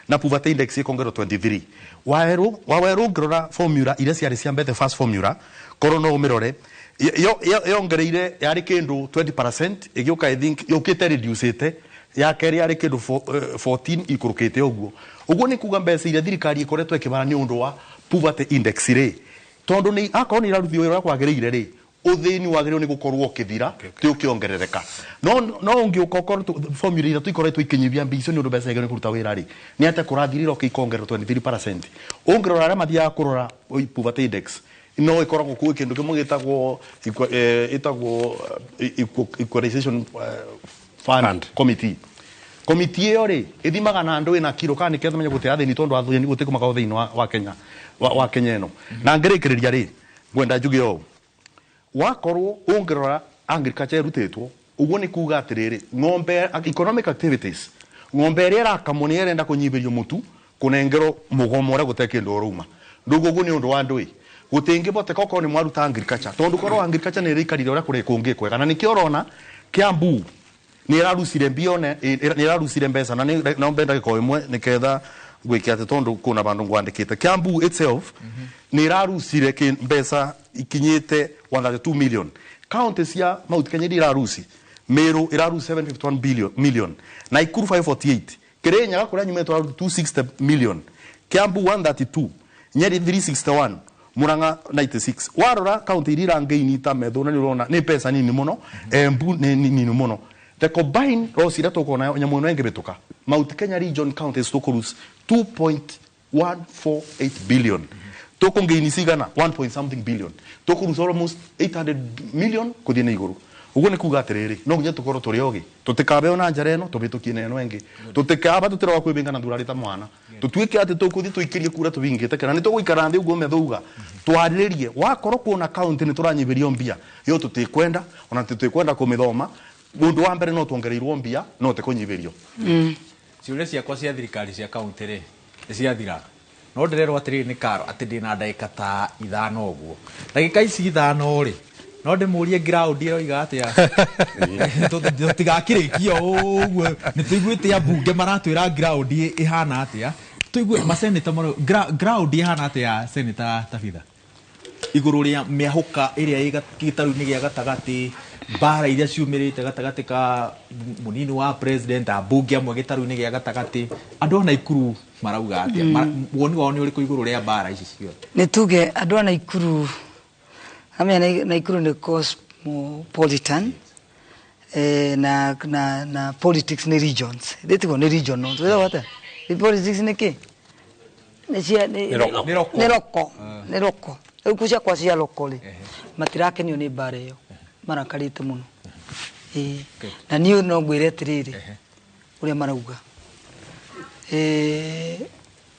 na poverty index ĩkongererwo 23. Waweru ũngĩrora formula iria ciarĩ cia mbere, first formula, korwo no ũmĩrore, yongereire yarĩ kĩndũ 20%, ĩgĩũka, I think yũkĩte reducĩte, ya kerĩ yarĩ kĩndũ 14, ikũrũkĩte ũguo. Ũguo nĩ kuga mbeca iria thirikari ĩkoretwo ĩkĩbara nĩ ũndũ wa poverty index rĩ, tondũ nĩ akorwo nĩ iraruthio wĩra ũrĩa kwagĩrĩire rĩ, ũthĩni wagĩrĩirwo nĩ gũkorwo ũkĩthira, ti ũkĩongerereka. No ũngĩũka ũkorwo formula ithatũ ikoretwo ikĩnyihia mbia icio nĩ ũndũ mbeca igĩrĩirwo nĩ kũruta wĩra rĩ, nĩ atĩa kũrathirire ũkĩ ikongererwo 23%? Ũngĩrora arĩa mathiaga kũrora poverty index, no ĩkoragwo kwĩ kĩndũ kĩmwe gĩtagwo ĩtagwo equalization fund, Fund. Committee. Komiti ĩyo rĩ, ĩthimaga na andũ ĩna kiro kana nĩkĩo tũmenye gũtĩ athĩni, tondũ athĩni gũtĩ kũmakago thĩinĩ wa Kenya ĩno. Na ngĩrĩkĩrĩria rĩ, ngwenda njuge ũũ, wakorwo ũngĩrora agriculture ĩrutĩtwo ũguo, nĩ kuga atĩrĩrĩ, ng'ombe, economic activities, ng'ombe ĩrĩa ĩrakamwo nĩ ĩrenda kũnyihĩrio mũtu, kũnengerwo mũgomo ũrĩa gũte kĩndũ ũrauma ndũguo. Ũguo nĩ ũndũ wa ndũĩ gũtingĩboteka okorwo nĩ mwaruta agriculture, tondũ korwo agriculture nĩ ĩrĩikarire ũrĩa kũrĩ kũngĩ kwega. Na nĩkĩo ũrona Kiambu nĩ ĩrarucire mbione, nĩ ĩrarucire mbeca, na nĩ no mbe ndagĩka o ĩmwe nĩketha gwĩke atĩ, tondũ kuna vandũ ngwandĩkĩte Kiambu itself nĩ ĩrarucire mbeca ikinyĩte 132 million. County cia Mount Kenya iria iraruci, Meru iraruci 751 billion million, Nakuru 548, Kirinyaga kũrĩa nyumĩte tũraruti 260 million, Kiambu 132, Nyeri 361, Murang'a 96. Warora county iria irangeini ta Methu, na nĩ ũrona nĩ mbeca nini mũno, Embu nĩ nini mũno. The combined loss iria tũkuona nyamũ ĩno ĩngĩbĩtũka, Mount Kenya region counties tũkũruci 2.148 billion, tũkũngeini cigana 1 point something billion, tũkũruca almost 800 million kũthiĩ na igũrũ. Ũguo nĩ kuga atĩrĩrĩ, no nginya tũkorwo tũrĩ ogĩ, tũtikabe ona njara ĩno tũbĩtũkie na ĩno ĩngĩ, tũtikaba tũtirora kwĩbĩnga na thurarĩ ta mwana, tũtuĩke atĩ tũkũthiĩ tũikĩrie kura tũbingĩte, kana nĩ tũgũikara thĩ ũguo methauga twarĩrĩrie. Wakorwo kuona county nĩ tũranyihĩrio mbia yo, tũtikwenda ona tũtikwenda kũmĩthoma. Ũndũ wa mbere, no tuongereirwo mbia, no tĩkũnyihĩrio. Ciũria ciakwa cia thirikari cia kaunti rĩ, nĩ ciathira, no ndĩrerwo atĩrĩrĩ nĩ karo atĩ ndĩna ndagĩka ta 5 ũguo. Ndagĩka ici 5 rĩ, no ndĩmũrie ground ĩroiga atĩa. Tũtigakĩrĩkia ũguo nĩ tũiguĩte ambunge maratwĩra ground ĩhana atĩa, tũigue maseneta ground ĩhana atĩa. Senator Tabitha, igũrũ rĩa mĩahũka ĩrĩa ĩ gĩtarũ-inĩ gĩa gatagatĩ, mbara iria ciumĩrĩte gatagatĩ ka mũnini wa president, ambunge amwe gĩtarũ-inĩ gĩa gatagatĩ, andũ a Naikuru marauga atĩa? Woni wao nĩ ũrĩkũ igũrũ rĩa mbara ici ciothe? Nĩ tuge andũ a Naikuru amenya Naikuru nĩ cosmopolitan, na politics nĩ regions, ĩtiguo nĩ regional, twĩragwo atĩa? Nĩ politics nĩ kĩ? Nĩ cia Nĩ local. Nĩ local. Nĩ local, nĩ local. Rĩu kũ ciakwa cia local rĩ, matirakenio nĩ mbara ĩyo. Marakarĩte mũno. Ĩĩ, na niĩ no ngwĩre atĩrĩrĩ, ũrĩa marauga,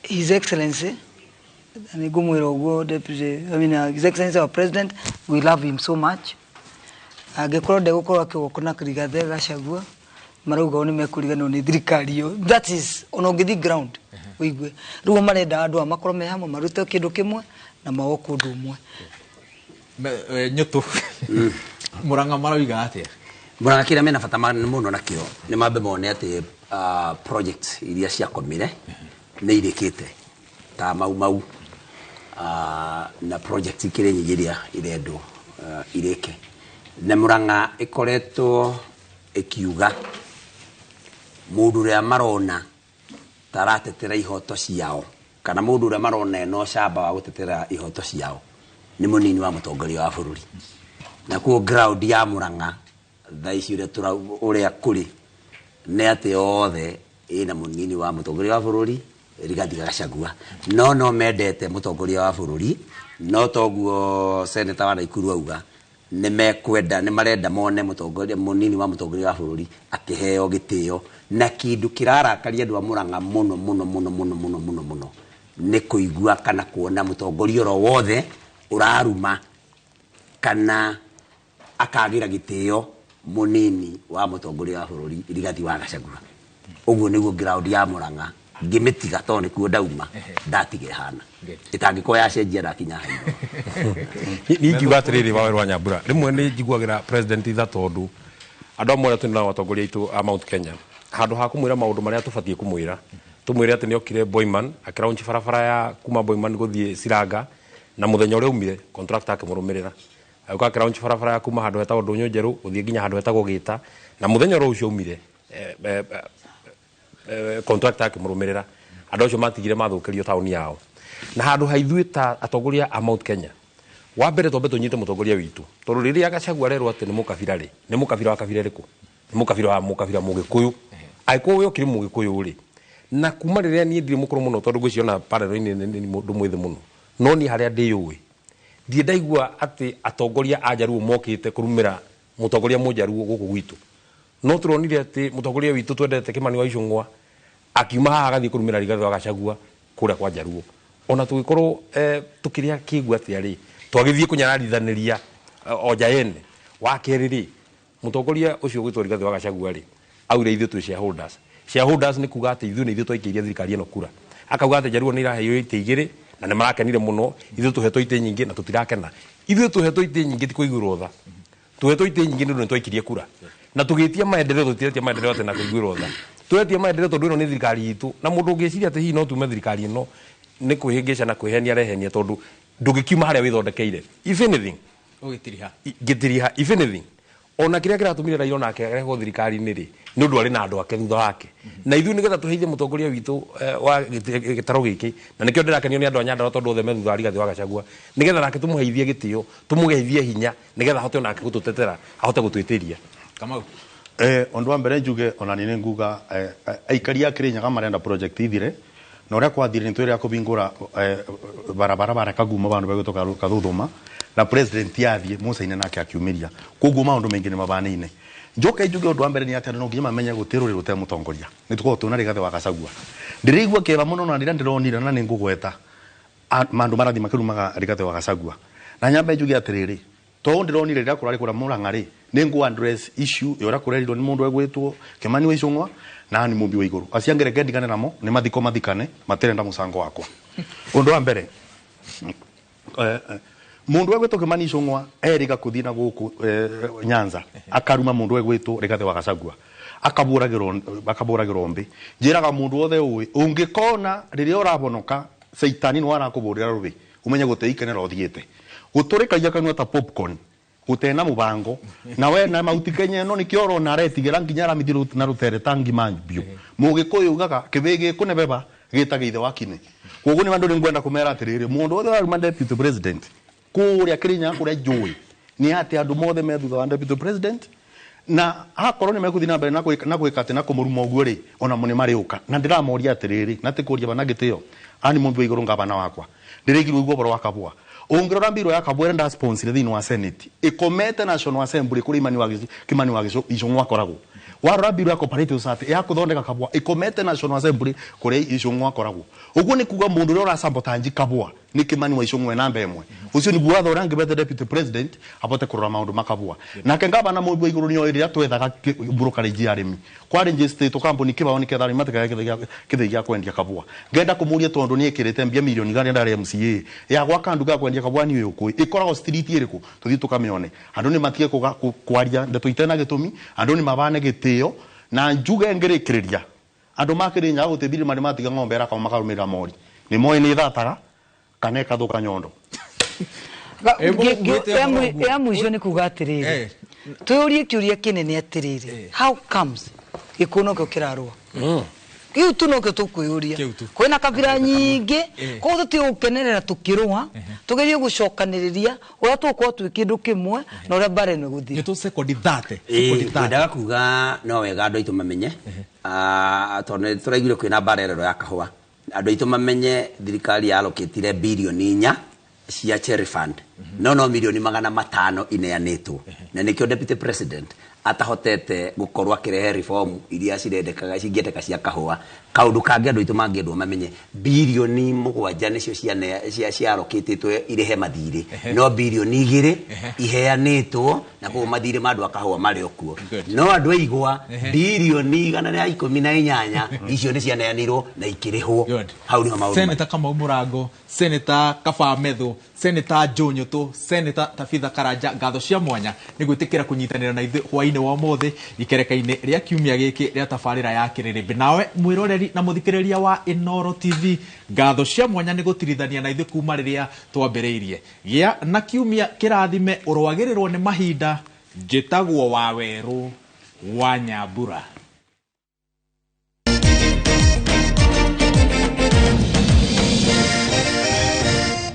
His Excellency, na nĩ ngũmwĩra ũguo, deputy, I mean, His Excellency our President, we love him so much. Angĩkorwo ndegũkorwo akĩgwo na Rigathĩ Gachagua, marauga o nĩ mekũriganĩrwo nĩ thirikari ĩyo. That is, ona ũngĩthiĩ ground ũigue rĩu marenda andũ aya makorwo me hamwe, marute kĩndũ kĩmwe na mago kũndũ ũmwe. Nyũtũ Murang'a marauga atĩa? Murang'a kĩrĩa mena bata mũno nakĩo nĩ mambe mone atĩ project iria ciakomire nĩ irĩkĩte ta Mau Mau, na project ikĩrĩ nyingĩ iria irendwo irĩke. Na Murang'a ĩkoretwo ĩkiuga mũndũ ũrĩa marona ta aratetera ihoto ciao, kana mũndũ ũrĩa marona ena ũcamba wa gũtetera ihoto ciao, nĩ mũnini wa mũtongoria wa bũrũri. Na kuo ground ya Murang'a thaa ici ũrĩa ũrĩa kũrĩ nĩ atĩ othe ĩna mũnini wa mũtongoria wa bũrũri Rigathi Gachagua. No mendete mũtongoria wa bũrũri, no toguo seneta wa Naikuru auga nĩ mekwenda, nĩ marenda mone mũtongoria, mũnini wa mũtongoria wa bũrũri akĩheo gĩtĩo. Na kĩndũ kĩrarakaria andũ a Murang'a mũno mũno mũno mũno mũno mũno mũno nĩ kũigua kana kuona mũtongoria oro wothe ũraruma kana akagĩra gĩtĩo mũnini wa mũtongoria wa bũrũri Rigathi wa Gachagua. Ũguo nĩguo ground ya Murang'a ngĩmĩtiga, tondũ nĩkuo ndauma, ndatiga ĩhana ĩtangĩkorwo yacenjia ndakinya haino. Niĩ ingiuga atĩrĩrĩ, Wawerũ wa Nyambura, rĩmwe nĩ njiguagĩra president tha, tondũ andũ amwe arĩa twĩ nao atongoria aitũ a Mount Kenya, handũ ha kũmwĩra maũndũ marĩa tũbatiĩ kũmwĩra, tũmwĩre atĩ nĩ okire Boiman akĩraunch barabara ya kuma Boiman gũthiĩ Ciranga, na mũthenya ũrĩa umire contractor akĩmũrũmĩrĩra, agĩũka akĩraunch barabara ya kuma handũ hetagwo Ndũnyũ Njerũ gũthiĩ nginya handũ hetagwo Gĩta, na mũthenya ũrĩa ũcio umire contractor akĩmũrũmĩrĩra. Andũ acio matigire mathũkĩrio taũni yao. Na handũ ha ithuĩ ta atongoria a Mount Kenya, wa mbere twambe tũnyite mũtongoria witũ, tondũ rĩrĩa Gachagua arerwo atĩ nĩ mũkabira rĩ, nĩ mũkabira wa kabira ĩrĩkũ? Nĩ mũkabira wa mũkabira Mũgĩkũyũ. Angĩkorwo we ũkĩrĩ Mũgĩkũyũ rĩ, na kuma rĩrĩa niĩ ndirĩ mũkũrũ mũno, tondũ ngwĩciria panel-inĩ nĩ mũndũ mwĩthĩ mũno, no niĩ harĩa ndĩyũĩ ndirĩ ndaigua atĩ atongoria a Njaruo mokĩte kũrumĩra mũtongoria Mũnjaruo gũkũ gwitũ. No tũronire atĩ mũtongoria witũ twendete Kĩmani wa Icũng'wa akiuma haha agathiĩ kũrumĩra Rigathĩ wa Gachagua kũrĩa kwa Njaruo. Ona tũgĩkorwo tũkĩrĩa kĩgua atĩa rĩ, twagĩthiĩ kũnyararithanĩria o nja yene. Wa kerĩ rĩ, mũtongoria ũcio ũgwĩtwo Rigathĩ wa Gachagua rĩ, augire ithuĩ twĩ shareholders. Shareholders nĩ kuga atĩ ithuĩ nĩ ithuĩ twaikĩirie thirikari ĩno kura. Akauga atĩ Njaruo nĩ iraheirwo itĩ igĩrĩ na nĩ marakenire mũno, ithuĩ tũhetwo itĩ nyingĩ na tũtirakena. Ithuĩ tũhetwo itĩ nyingĩ ti kũiguĩrwo tha, tũhetwo itĩ nyingĩ nĩ ũndũ nĩ twaikirie kura na tũgĩtia maendeleo. Tũtiretia maendeleo atĩ na kũiguĩrwo tha, tũretia maendeleo tondũ ĩno nĩ thirikari itũ. Na mũndũ ũngĩciria atĩ hihi no tume thirikari ĩno nĩ kwĩhĩngĩca na kwĩhenia arehenia, tondũ ndũngĩkiuma harĩa wĩthondekeire. If anything, ũgĩtiriha. Ngĩtiriha, if anything, ona kĩrĩa kĩratũmire Raila onake arehwo thirikari-inĩ rĩ, nĩ ũndũ arĩ na andũ ake thutha wake. Na ithuĩ nĩgetha tũheithie mũtongoria witũ wa gĩtarũ gĩkĩ, na nĩkĩo ndĩrakenio nĩ andũ a Nyandarua, tondũ othe me thutha wa Rigathĩ wa Gachagua, nĩgetha nake tũmũheithie gĩtĩo, tũmũgeithie hinya, nĩgetha ahote onake gũtũtetera, ahote gũtwĩtĩria. Kamau. Ũndũ wa mbere njuge ona nĩ nguga aikari a Kirinyaga marenda project ithire, na ũrĩa kwathire nĩ twĩrĩa kũhingũra barabara barakaguma bandu begwĩtwo Kathuthuma, na president yathiĩ Musaine nake akiumĩria, koguo maũndũ maingĩ nĩ mabanaine. Njoke njuge ũndũ wa mbere nĩ atĩ andũ no nginya mamenye gũtirĩ rũrĩrĩ rũtarĩ mũtongoria. Nĩ tũkoragwo twĩna Rigathĩ wa Gachagua. Ndĩraigua kĩeva mũno na rĩrĩa ndĩronire na nĩ ngũgweta mandũ marathiĩ makĩrumaga Rigathĩ wa Gachagua. Na nyambe njuge atĩrĩrĩ, to ndĩronire rĩrĩa kũrarĩ kũrĩa Murang'a rĩ, nĩ ngũ address issue ya ũrĩa kũrerirwo nĩ mũndũ egwĩtwo Kĩmani wa Icũng'wa na nĩ mũmbi wa igũrũ. Acio angĩ reke ndigane namo, nĩ mathiko mathikane, matirenda mũcango wakwa. Ũndũ wa mbere, mũndũ egwĩtwo Kĩmani Icũng'wa erĩga kũthiĩ na gũkũ Nyanza, akaruma mũndũ egwĩtwo Rigathĩ wa Gachagua, akabũragĩrwo mbĩ. Njĩraga mũndũ wothe ũĩ ũngĩkona rĩrĩa ũrabonoka caitani nĩ warakũbũrĩra rũbĩ, ũmenye gũtĩ ikenero ũthiĩte gũtũrĩkagia kanua ta popcorn gũtena mũbango na we na mauti Kenya ĩno. Nĩkĩo ũrona aretigĩra nginya aramithie na rũtere ta ngima mbiũ. Mũgĩkũyũ ugaga kĩbĩ gĩkũnebeba gĩtaga ithe wa kine. Koguo nĩ andũ nĩ ngwenda kũmera atĩrĩrĩ, mũndũ wothe ũraruma deputy president kũrĩa Kĩrĩnyaga kũrĩa njũĩ nĩ atĩ andũ mothe me thutha wa deputy president, na akorwo nĩ mekũthiĩ na mbere na gwĩka atĩ na kũmũruma ũguo rĩ, ona mo nĩ marĩũka. Na ndĩramoria atĩrĩrĩ, na ti kũria bana gĩtĩo ani mũmbi wa igũrũ ngabana wakwa, ndĩraigirwo igua ũhoro wa kabũa. Ũngĩrora mbiro ya Kabwere ndasponsire thĩinĩ wa Senate ĩkomete National Assembly kũrĩa Imani wa Kimani wa Icũng'wa akoragwo. Warora mbiro ya Cooperative Society ya kũthondeka Kabwa ĩkomete National Assembly kũrĩa Icũng'wa akoragwo. Ũguo nĩ kuga mũndũ ũrĩa ũrasabotage Kabwa nĩ Kimani wa Icũng'wa e namba ĩmwe. Ũcio nĩguo watho ũrĩa angĩbete deputy president abote kũrora maũndũ ma Kabwa. Nake ngavana Mũmbi wa Igũrũ nĩoĩ rĩrĩa twethaga brokerage ya arĩmi kwarĩnjĩstĩtwo kambuni kĩbao nĩketha arĩmi matikagĩa kĩthĩi gĩa kwendia kabua. Ngenda kũmũria tondũ nĩ ĩkĩrĩte mbia milioni igana ndarĩ MCA ya gwaka nduka ya kwendia kabua nĩ ũyũ ĩkoragwo street ĩrĩkũ tũthiĩ tũkamĩone. Andũ nĩ matige kwaria ndeto itena gĩtũmi, andũ nĩ mabane gĩtĩo na njuge ngĩrĩkĩrĩria. Andũ makĩrĩ nyaga gũtĩbiri marĩ matiga ng'ombe ĩrakama makarũmĩrĩra mori. Nĩ moĩ nĩ ĩthataga kana ĩkathũka nyondo. Ya mũico nĩ kuga atĩrĩrĩ, twĩyũrie kĩũria kĩnene atĩrĩrĩ, how comes gĩkũyũ nokĩo kĩrarũa? Kĩu tu nokĩo tũkwĩyũria. Kĩu tu. Kwĩna kabira nyingĩ, koguo tũtige gũkenerera tũkĩrũa, tũgerie gũcokanĩrĩria ũrĩa tũgũkorwo twĩ kĩndũ kĩmwe na ũrĩa mbara ĩno ĩgũthira. Nĩ tũ sekondi 30. Sekondi 30. Ngwendaga kuga no wega andũ aitũ mamenye, tondũ nĩ tũraiguire kwĩna mbara ĩrerwo ya kahũa. Andũ aitũ mamenye thirikari yalokĩtire bilioni 4 cia cherry fund, no milioni 500 ineanĩtwo, na nĩkĩo deputy president atahotete gũkorwo akĩrehe reform iria cirendekaga cingĩendeka cia kahũa. Kaũndũ kangĩ andũ aitũ mangĩendwo mamenye, bilioni 7 nĩcio ciarokĩtĩtwo irĩhe mathirĩ, no bilioni 2 iheanĩtwo, na koguo mathirĩ ma andũ a kahũa marĩ o kuo. No andũ a igwa bilioni 118 icio nĩ cianeanirwo na ikĩrĩhwo. Hau nĩho maũndũ Senator Kamau Mũrango, Senator Kaba Methu, Senator Joe Nyutu, Senator Tabitha Karanja, ngatho cia mwanya nĩ gwĩtĩkĩra kũnyitanĩra na ithuĩ hwainĩ wa ũmũthĩ ikereka-inĩ rĩa kiumia gĩkĩ rĩa tabarĩra ya Kĩrĩrĩmbĩ. Nawe mwĩroreri na mũthikĩrĩria wa Inooro TV, ngatho cia mwanya nĩ gũtirithania na ithuĩ kuma rĩrĩa twambĩrĩirie. Gĩa na kiumia kĩrathime, ũrwagĩrĩrwo nĩ mahinda. Njĩtagwo Wawerũ wa Nyambura.